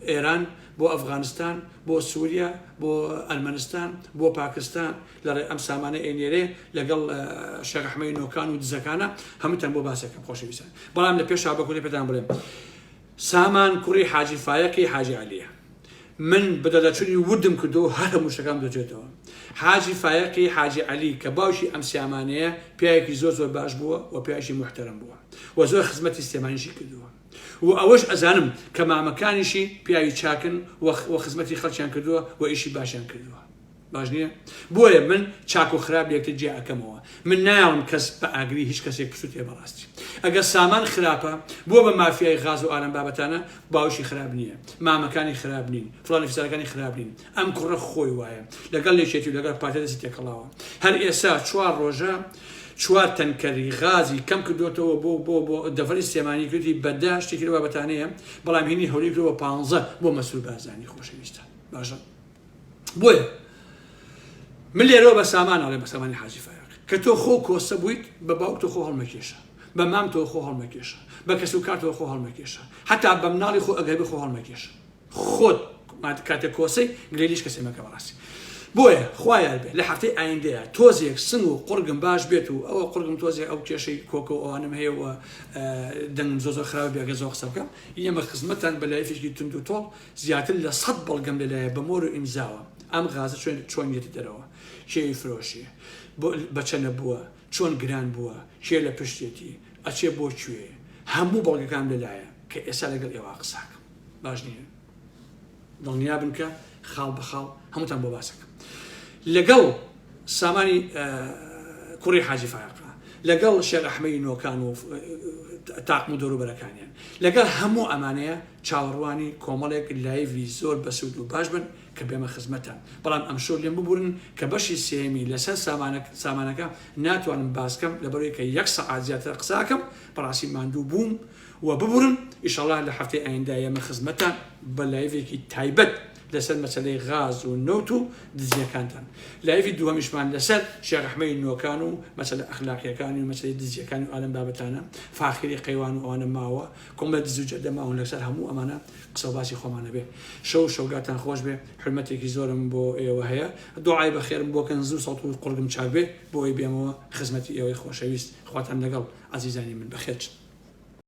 ئێران بۆ ئەفغانستان بۆ سوریا بۆ ئەرمەنستان بۆ پاکستان لە ڕێ ئەم سامانە ئەینێرێ لەگەڵ شێخ ئەحمەی نۆکان و دزەکانە هەمووتان بۆ باسەکەم خۆشەویستان بەڵام لە پێشا بە کوردی پێتان بڵێم سامان کوڕی حاجی فایەقی حاجی عەلیە من بەدەدەچونی وردم کردو هەر هەموو شتەکان دۆزێتەوە حاجی فایەقی حاجی عەلی کە باوکی ئەم سامانەیە پیاوێکی زۆر زۆر باش بووە و پیاوێکی موحتەرەم بووە و زۆر خزمەتی سلێمانیشی کردووە و ئەوەش ئەزانم کە مامەکانیشی پیاوی چاکن و خزمەتی خەڵکیان کردووە و ئیشی باشیان کردووە باش نییە؟ بۆیە من چاک و خراپ لەیەکتر جیا ئەکەمەوە من نایەڵم کەس بە ئاگری هیچ کەسێک بسوتێ بەڕاستی ئەگەر سامان خراپە بووە بە مافیای غاز و ئالەم بابەتانە باوکی خراپ نییە مامەکانی خراپ نین فڵانی فسارەکانی خراپ نین ئەم کوڕە خۆی وایە لەگەڵ یەکێتی و لەگەڵ پارتی دەستی تێکەڵاوە هەر ئێستا چوار ڕۆژە چوار تەنکەری غازی کەم کردوێتەوە بۆ بۆ بۆ دەڤەری سلێمانی کردی بە دە شتێکی لەو بابەتانەیە بەڵام هینی هەولێر کردووە بە پانزە بۆ مەسرور بارزانی خۆشەویستان باشە بۆیە من لێرەوە بە سامان ئەڵێم بە سامانی حاجی فایەق کە تۆ خۆ کۆسە بوویت بە باوک تۆ خۆ هەڵمەکێشە بە مام تۆ خۆ هەڵمەکێشە بە کەس و کارتەوە خۆ هەڵمەکێشە حتا بە مناڵی خۆ ئەگەر بێ خۆ هەڵمەکێشە خۆت کاتێک کۆسەی گلەیی هیچ کەسێ مەکە بەڕاستی بۆیە خوا یار بێ لە هەفتەی ئایندەیە تۆزێک سنگ و قوڕگم باش بێت و ئەوە قوڕگم تۆزێک ئەو کێشەی کۆکە و ئەوانم هەیە و دەنگم زۆر زۆر خراپ بێ ئەگەر زۆر قسە بکەم ئێمە خزمەتان بە live ێکی توند و تۆڵ زیاتر لە سەد بەڵگەم لەلایە بە مۆر و ئیمزاوە ئەم غازە چۆن چۆن یەتە دەرەوە کێ ئەیفرۆشێ بۆ بەچەنە بووە چۆن گران بووە کێ لە پشتێتی ئەچێ بۆ کوێ هەموو بەڵگەکانم لەلایە کە ئێستا لەگەڵ ئێوە قساکەم باش نییە دڵنیا بن کە خاڵ بە خاڵ هەمووتان بۆ باسەکەم لەگەڵ سامانی کوڕی حاجی فایەقا لەگەڵ شێخ ئەحمەی نۆکان و تاقم و دەوروبەرەکانیان لەگەڵ هەموو ئەمانەیە چاوەڕوانی کۆمەڵێک live ی زۆر بەسوود و باش بن کە بێمە خزمەتان بەڵام ئەمشەو لێم ببورن کە بەشی سێیەمی لەسەر سامانەکە ناتوانم باسکەم لەبەرەوەی کە یەک سەعات زیاتر قساکەم بەڕاستی ماندوو بووم و ببورن ئیشەڵا لە هەفتەی ئایندە یەمە خزمەتان بە live ێکی تایبەت لەسەر مەسەلەی غاز و نەوت و دزیەکانتان live ی دووەمیشمان لەسەر شێخ ئەحمەی نۆکان و مەسەلە ئەخلاقیەکانی و مەسەلەی دزیەکانی و ئالەم بابەتانە فاخری قەیوان و ئەوانە ماوە کۆمەڵە دز و جەردە ماون لەسەر هەموو ئەمانە قسە و باسی خۆمانە بێ شەو و شەوگاتان خۆش بێ حورمەتێکی زۆرم بۆ ئێوە هەیە دوعای بەخێرم بۆ کەن زوو سەوت و قوڕگم چاک بێ بۆ ئەوەی بێمەوە خزمەتی ئێوەی خۆشەویست خواتان لەگەڵ ئازیزانی من بەخێر چن.